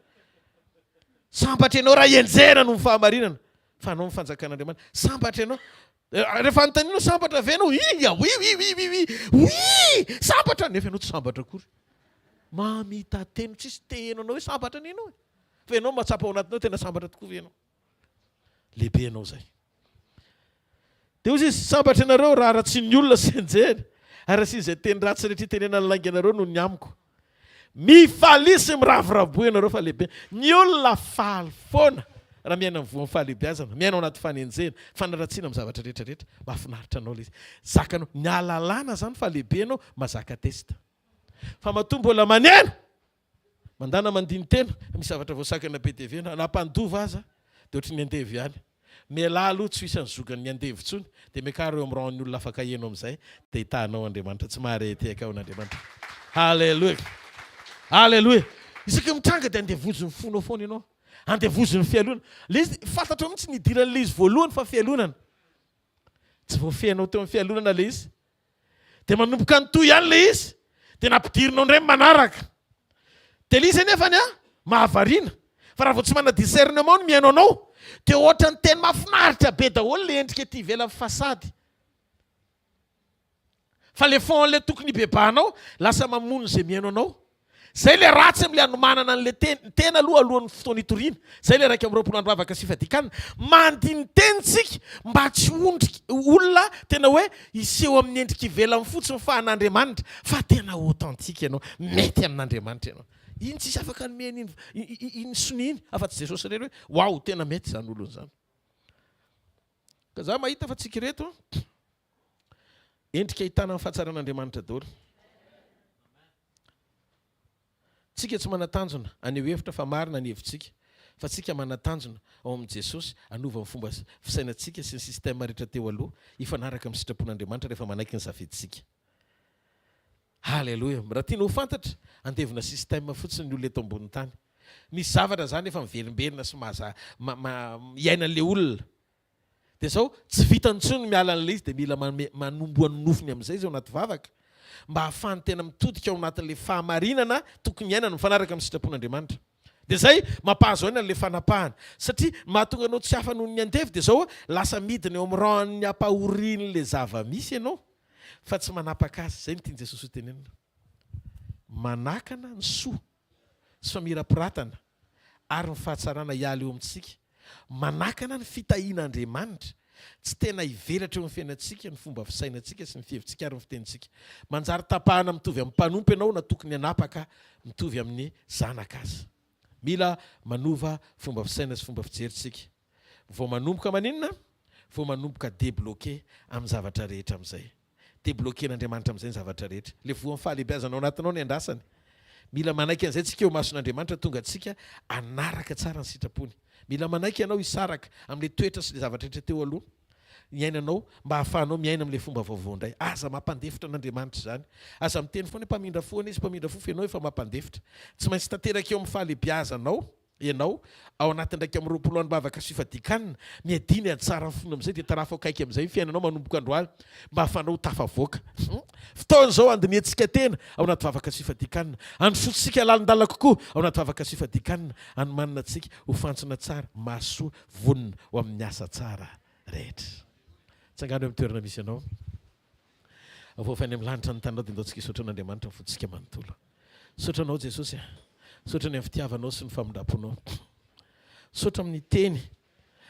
Sambatra ianao raha enjehina noho ny fahamarinana, fa anao ny fanjakan'Andriamanitra. Sambatra ianao. Rehefa anontaniana sambatra ve ianao? Ia, oui, oui, oui, oui, oui, oui, sambatra, nefa ianao tsy sambatra akory. Mamita-tena, tsisy te heno anao hoe sambatra anie ianao e. Fa ianao mahatsapa ao anatinao tena sambatra tokoa ve ianao? Lehibe ianao izay. Dia hoy izy, Sambatra ianareo raha ratsian'ny olona sy enjehina, ary asiana izay teny ratsy rehetra itenenan'ny lainga anareo noho ny amiko. Mifalia sy miravoravoa ianareo fa lehibe. Ny olona faly foana raha miaina amin'ny voan'ny fahalehibeazana, miaina ao anaty fanenjehana, fanaratsiana amin'ny zavatra rehetra rehetra. Mahafinaritra anao ilay izy. Zakanao. Ny ahalalana izany fa lehibe ianao, mahazaka test. Fa matoa mbola manena, Mandana mandini-tena, misy zavatra voasakana be dia be, na nampandova aza dia ohatry ny andevo ihany. Mialà aloha tsy ho isan'ny zogan'ny andevo intsony dia miakara eo amin'ny rang-n'ny olona afaka heno amin'izay dia hitahanao Andriamanitra. Tsy mahare tehaka ao an'Andriamanitra. Haleloia! Haleloia! Isaky ny mitranga dia andevozin'ny fonao foana ianao. Andevozin'ny fialonana. Ilay izy, fantatrao mihitsy ny nidiran'ilay izy voalohany fa fialonana. Tsy voafehinao teo amin'ny fialonana ilay izy. Dia manomboka nitohy ihany ilay izy, dia nampidirinao indray ny manaraka. Dia ilay izy anefany an, mahavariana, fa raha vao tsy manana discernement ny mihaino anao, dia ohatran'ny teny mahafinaritra be daholo ilay endrika ety ivelan'ny façade. Fa ilay fond an'ilay tokony hibebahanao, lasa mamono izay mihaino anao. Zay le ratsy amle anomanana anle teny tena aloha alohan'ny fotoana itoriana. Zay le 21 andro vavaka sy fadikanina. Mandini-teny tsika mba tsy ho ondriky olona tena hoe hiseho amin'ny endrika ivelany fotsiny fa an'Andriamanitra fa tena authentique ianao, mety amin'Andriamanitra ianao. Iny tsisy afaka hanome an'iny iny sonia iny afa-tsy Jesosy irery hoe waouh tena mety izany olona izany. Ka za mahita fa tsika ireto endrika ahitana ny fahatsaran'Andriamanitra daholo. Tsika tsy manan-tanjona haneho hevitra fa marina ny hevitsika, fa tsika manan-tanjona ao amin'i Jesosy hanova ny fomba fisainantsika sy ny système rehetra teo aloha hifanaraka amin'ny sitrapon'Andriamanitra rehefa manaiky ny safidintsika. Haleloia! Raha tiana ho fantatra, andevona système fotsiny ny olona eto ambonin'ny tany. Misy zavatra zany efa miverimberina sy mahaza ma ma iainan'le olona. Dia zao, tsy vitany intsony ny miala an'ilay izy dia mila manome manomboha ny nofony amin'izay izy ao anaty vavaka mba hahafahany tena mitodika ao anatin'ilay fahamarinana tokony hiainany mifanaraka amin'ny sitrapon'Andriamanitra. Dia zay mampahazo aina an'ilay fanapahana. Satria ny mahatonga anao tsy hafa noho ny andevo dia zao, lasa midina eo amin'ny rang-n'ny ampahorian'ilay zava-misy ianao fa tsy manapaka azy. Zay no tian'i Jesosy ho tenenina. Manakana ny soa sy famirapiratana ary ny fahatsarana hiala eo amintsika, manakana ny fitahian'Andriamanitra tsy tena hivelatra eo amin'ny fiainantsika, ny fomba fisainantsika sy ny fihevitsika ary ny fitenintsika. Manjary tapahana mitovy amin'ny mpanompo ianao na tokony hanapaka mitovy amin'ny zanaka aza. Mila manova fomba fisaina sy fomba fijery tsika vao manomboka maninona? Vao manomboka debloquer amin'ny zavatra rehetra amin'izay. Debloquer-n'Andriamanitra amin'izay ny zavatra rehetra. Ilay voan'ny fahalehibeazana ao anatinao no iandrasany. Mila manaiky an'izay tsika eo imason'Andriamanitra tonga antsika hanaraka tsara ny sitrapony. Mila manaiky ianao hisaraka amin'ilay toetra sy ilay zavatra rehetra teo aloha niainanao mba hahafahanao miaina amin'ilay fomba vaovao indray. Aza mampandefitra an'Andriamanitra izany. Aza miteny foana hoe mpamindra fo anie izy, mpamindra fo fa ianao efa mampandefitra. Tsy maintsy tanteraka eo amin'ny fahalehibeazanao ianao ao anatin'ny 21 androm-bavaka sy fifadian-kanina, miadia ny hatsaran'ny finoana amin'izay dia tarafo akaiky amin'izay ny fiainanao manomboka androany mba hahafahanao ho tafavoaka. Fotoana izao handinihantsika tena ao anaty vavaka sy fifadian-kanina, handrosoantsika lalindalina kokoa ao anaty vavaka sy fifadian-kanina, hanomanana antsika ho fantsona tsara, mahasoa, vonona ho amin'ny asa tsara rehetra. Tsangano eo amin'ny toerana misy anao. Avoaka any amin'ny lanitra ny taninao dia ndao tsika hisaotra an'Andriamanitra ny fontsika manontolo. Misaotra anao Jesosy a. Misaotra ny amin'ny fitiavanao sy ny famindram-ponao. Misaotra amin'ny teny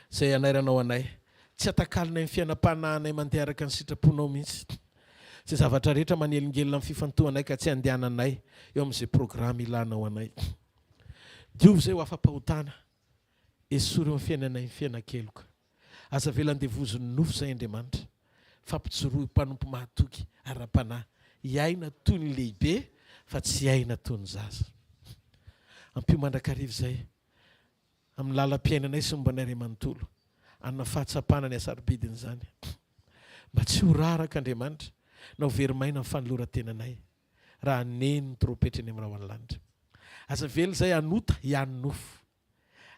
izay anairanao anay. Tsy atakalonay ny fiainam-panahinay mandeha araka ny sitraponao mihitsy. Izay zavatra rehetra manelingelina ny fifantohanay ka tsy andehananay eo amin'izay programa ilanao anay. Diovy izay ho afa-pahotana. Esory eo amin'ny fiainanay ny fiainan-keloka. Aza avela andevozin'ny nofo izay Andriamanitra, fa ampijoroy mpanompo mahatoky ara-panahy, hiaina toy ny lehibe fa tsy hiaina toy ny zaza. Ampio mandrakariva izay amin'ny lalam-piainanay sy momba anay ray manontolo, hanana fahatsapana ny hasarobidin'izany, mba tsy ho raraka Andriamanitra na ho very maina ny fanoloran-tenanay raha haneno ny trompetra eny amin'ny rahon'ny lanitra. Aza avela izay hanota hiany nofo.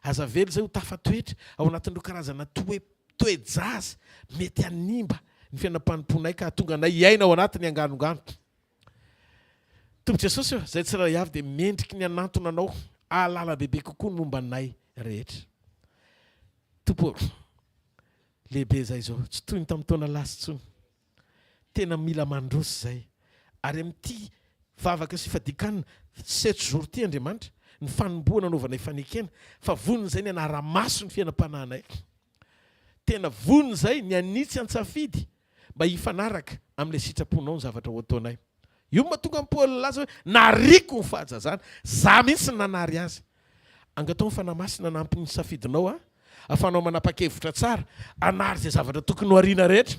Aza avela izay ho tafatoetra ao anatin'ireo karazana toe toe-jaza mety hanimba ny fiainam-panompoanay ka hahatonga anay hiaina ao anatin'ny anganongano. Tompo Jesosy ô, izay tsirairay avy dia mendriky ny hanantona Anao hahalala bebe kokoa ny momba anay. rehetra. Tompo ô, lehibe izay izao, tsy toy ny tamin'ny taona lasa intsony. Tena mila mandroso izay. Ary amin'ity vavaka sy fadian-kanina sept jours ity Andriamanitra, ny fanombohana anaovanay fanekena fa vonona izay ny hanara-maso ny fiainam-panahinay. Tena vonona izay ny hanitsy an-tsafidy mba hifanaraka amin'ilay sitraponao ny zavatra ho ataonay. Io no mahatonga an'i Paoly nilaza hoe, Nariko ny fahazazana. Izaho mihitsy no nanary azy. Angataho ny Fanahy Masina hanampy ny safidinao ahafahanao manapa-kevitra tsara, hanary izay zavatra tokony ho ariana rehetra,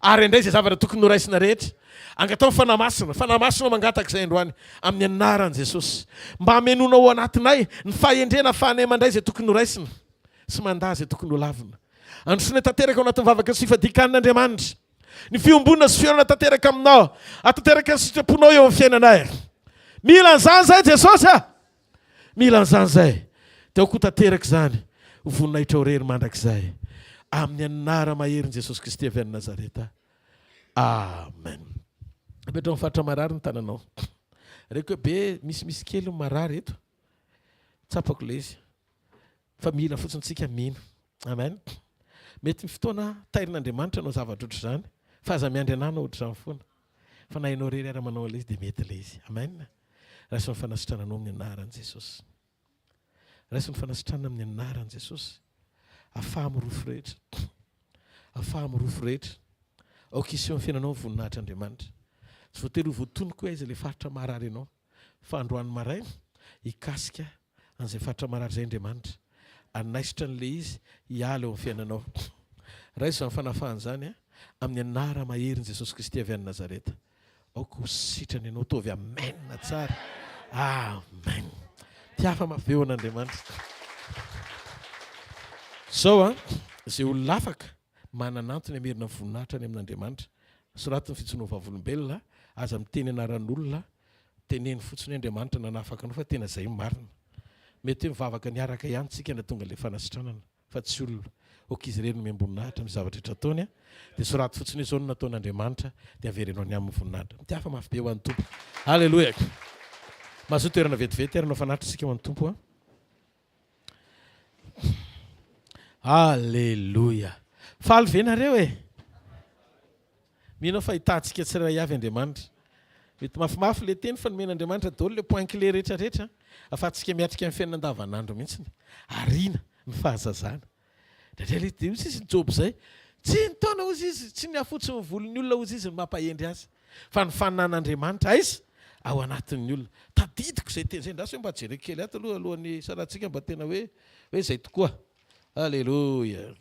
ary handray izay zavatra tokony horaisina rehetra. Angataho ny Fanahy Masina. Fanahy Masina ô, mangataka izay androany, amin'ny anaran'i Jesosy, mba hamenoanao ao anatinay ny fahendrena ahafahanay mandray izay tokony horaisina sy mandà izay tokony holavina. Androsoanay tanteraka ao anatin'ny vavaka sy fifadian-kanina Andriamanitra. Ny fiombonana sy fihaonana tanteraka aminao, atanteraka ny sitraponao eo amin'ny fiainanay. Mila an'izany izay Jesosy a! Mila an'izany izay. Dia aoka ho tanteraka izany, ho voninahitrao irery mandrakizay. Amin'ny anara-maherin'i Jesosy Kristy avy any Nazareta. Amen. Apetraho amin'ny faritra marary ny tananao. Reko hoe be misimisy kely ny marary eto. Tsapako ilay izy. Fa mila fotsiny tsika mino. Amen. Mety ny fotoana tairin'Andriamanitra hanao zavatra ohatr'izany, fa aza miandry anah hanao ohatr'izany foana. Fa na ianao irery ara manao an'ilay izy dia mety ilay izy. Amen. Raiso ny fanasitrananao amin'ny anaran'i Jesosy. Raiso ny fanasitranana amin'ny anaran'i Jesosy. Afaha mirofo rehetra. Afaha mirofo rehetra. Aoka hiseho amin'ny fiainanao ny voninahitr'Andriamanitra. Tsy voatery ho voatonoko hoe aiza ilay faritra maharary anao. Fa androany maraina, hikasika an'izay faritra marary izay Andriamanitra. Hanaisotra an'ilay izy hiala eo amin'ny fiainanao. Raiso izany fanafahana izany amin'ny anara-maherin'i Jesosy Kristy avy any Nazareta. Aoka ho sitrana ianao. Ataovy amen tsara. Amen. Tiafa mafy be ho an'Andriamanitra. Izao an, izay olona afaka, manana antony hamerina ny voninahitra any amin'Andriamanitra. Soraty ny fijoroana ho vavolombelona, aza miteny anaran'olona, teneno fotsiny hoe Andriamanitra nanafaka anao fa tena izay no marina. Mety hoe mivavaka niaraka ihany tsika na tonga ilay fanasitranana fa tsy olona. Ok izy irery no omem-boninahitra amin'ny zavatra rehetra ataony dia soraty fotsiny hoe izao no nataon'Andriamanitra dia avereno any aminy ny voninahitra. Mitiafa mafy be ho an'ny Tompo. Aleloia. Mahazoa toerana vetivety ary hanao fanatitra isika ho an'ny Tompo a. Aleloia! Faly ve nareo e? Mino aho fa hitantsika tsirairay avy Andriamanitra. Mety mafimafy le teny fa nomen'Andriamanitra daholo le point clé rehetra rehetra afahantsika miatrika ny fiainana andavanandro mihitsiny. Ariana ny fahazazana. Indraindray le dia hozy izy ny Joba izay, tsy ny taona hozy izy, tsy ny hafotsy ny volon'ny olona hozy izy no mampahendry azy, fa ny fananan'Andriamanitra aiza? Ao anatin'ny olona. Tadidiko izay teny izay, andraso hoe mba jereko kely ato aloha alohan'ny hisarahantsika mba tena hoe hoe izay tokoa. Aleloia.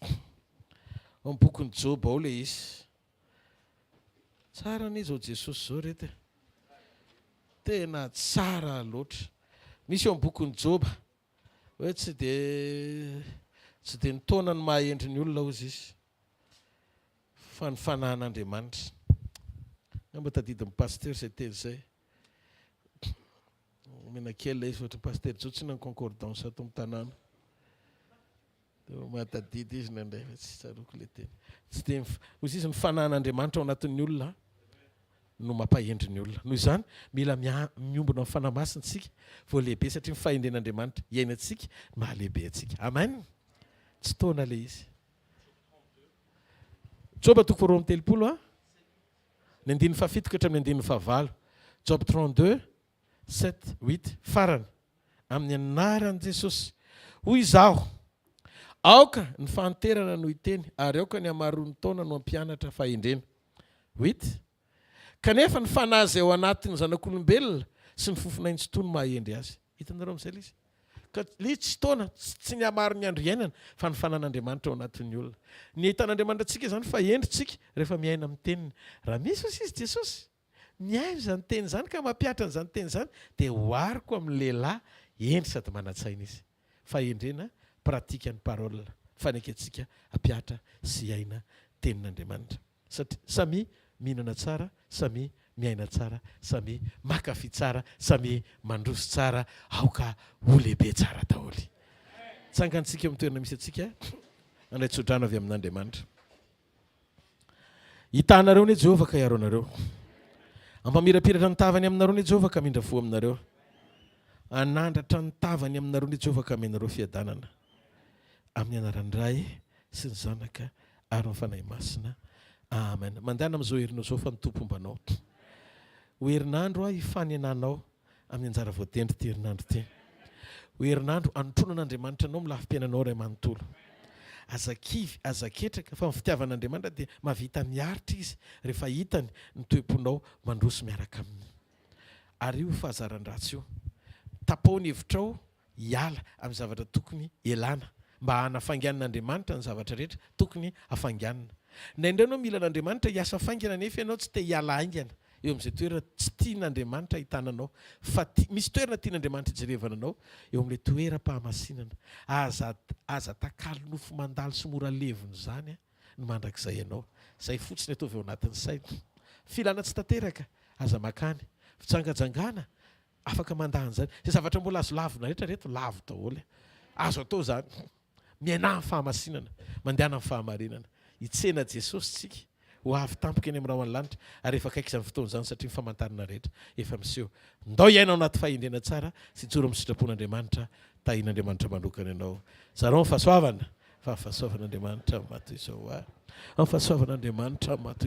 Ao amin'ny bokin'i Joba ao ilay izy. Tsara anie izao Jesosy izao reto e. Tena tsara loatra. Misy ao amin'ny bokin'i Joba. Hoe tsy dia tsy dia ny taona no maha hendry ny olona hozy izy fa ny fanahin'Andriamanitra. Angamba tadidin'ny pasteur izay teny izay. Omena kely ilay izy fa ohatran'ny pasteur Joe tsy ny concordance ato amin'ny tanàna. Dia mahatadidy izy indraindray fa tsy tsaroako ilay teny. Tsy dia hozy izy ny fanahin'Andriamanitra ao anatin'ny olona no mampahendry ny olona. Noho izany, mila miombona amin'ny Fanahy Masina isika vao lehibe satria ny fahendren'Andriamanitra iainantsika no mahalehibe antsika. Amen! Tsy taona ilay izy. Joba toko faharoa amby 30 a, ny andininy fahafito ka hatramin'ny andininy fahavalo. Job 32, 7, 8, farany. Amin'ny anaran'i Jesosy. Hoy izaho, Aoka ny fahanterana no hiteny, ary aoka ny hamaroan'ny taona no hampianatra fahendrena. Huit. Kanefa ny fanahy izay ao anatin'ny zanak'olombelona sy ny fofonainy tsy toa no maha-hendry azy. Hitanareo amin'izay ilay izy? Ka ilay izy tsy taona, tsy ny hamaron'ny andro iainana, fa ny fanan'Andriamanitra ao anatin'ny olona. Ny ahitan'Andriamanitra antsika izany fa hendry tsika rehefa miaina amin'ny teniny. Raha misy hozy izy Jesosy, mihaino izany teny izany ka mampihatra an'izany teny izany, dia ohariko amin'ny lehilahy hendry sady manan-tsaina izy. Fahendrena, pratique ny parole, fanekentsika hampihatra sy hiaina tenin'Andriamanitra. Satria samia mihinana tsara, samia miaina tsara, samia mankafy tsara, samia mandroso tsara, aoka ho lehibe tsara daholo. Tsangantsika eo amin'ny toerana misy antsika, handray tsodrano avy amin'Andriamanitra. Hitaha anareo anie Jehovah ka hiaro anareo. Hampamirapiratra ny tavany aminareo anie Jehovah ka hamindra fo aminareo. Hanandratra ny tavany aminareo anie Jehovah ka hamenareo fiadanana. Amin'ny anaran'ny Ray sy ny Zanaka ary ny Fanahy Masina. Amen. Mandehana amin'izao herinao izao fa ny Tompo homba anao. Ho herinandro aho hifanenanao amin'ny anjara voatendry ity herinandro ity. Ho herinandro hanotronan'Andriamanitra anao amin'ny lafim-piainanao iray manontolo. Aza kivy, aza ketraka fa ny fitiavan'Andriamanitra dia mahavita miaritra Izy rehefa hitany ny toe-ponao mandroso miaraka Aminy. Ary io fahazaran-dratsy io. Tapaho ny hevitrao hiala amin'ny zavatra tokony hialana mba hanafainganin'Andriamanitra ny zavatra rehetra tokony hafainganina. Indraindray ianao mila an'Andriamanitra hiasa faingana nefa ianao tsy te hiala haingana eo amin'izay toerana tsy tian'Andriamanitra ahitana anao fa misy toerana tian'Andriamanitra hijerevana anao eo amin'ilay toeram-pahamasinana. Aza aza takalo nofo mandalo sy mora levona izany ny mandrakizay ianao. Izay fotsiny ataovy ao anatin'ny saina. Filana tsy tanteraka, aza makany. Fijangajangana, Afaka mandà an'izany. Izay zavatra mbola azo lavina rehetra reto lavo daholo e. Azo atao izany. Miainà amin'ny fahamasinana. Mandehana amin'ny fahamarinana. Hitsena Jesosy tsika. Ho avy tampoka eny amin'ny rahon'ny lanitra ary efa akaiky izany fotoana izany satria ny famantarana rehetra efa miseho. Ndao hiaina ao anaty fahendrena tsara sy hijoro amin'ny sitrapon'Andriamanitra. Tahian'Andriamanitra manokana ianao. Zarao ny fahasoavana fa ny fahasoavan'Andriamanitra maha toy izao ahy. Amin'ny fahasoavan'Andriamanitra maha toy.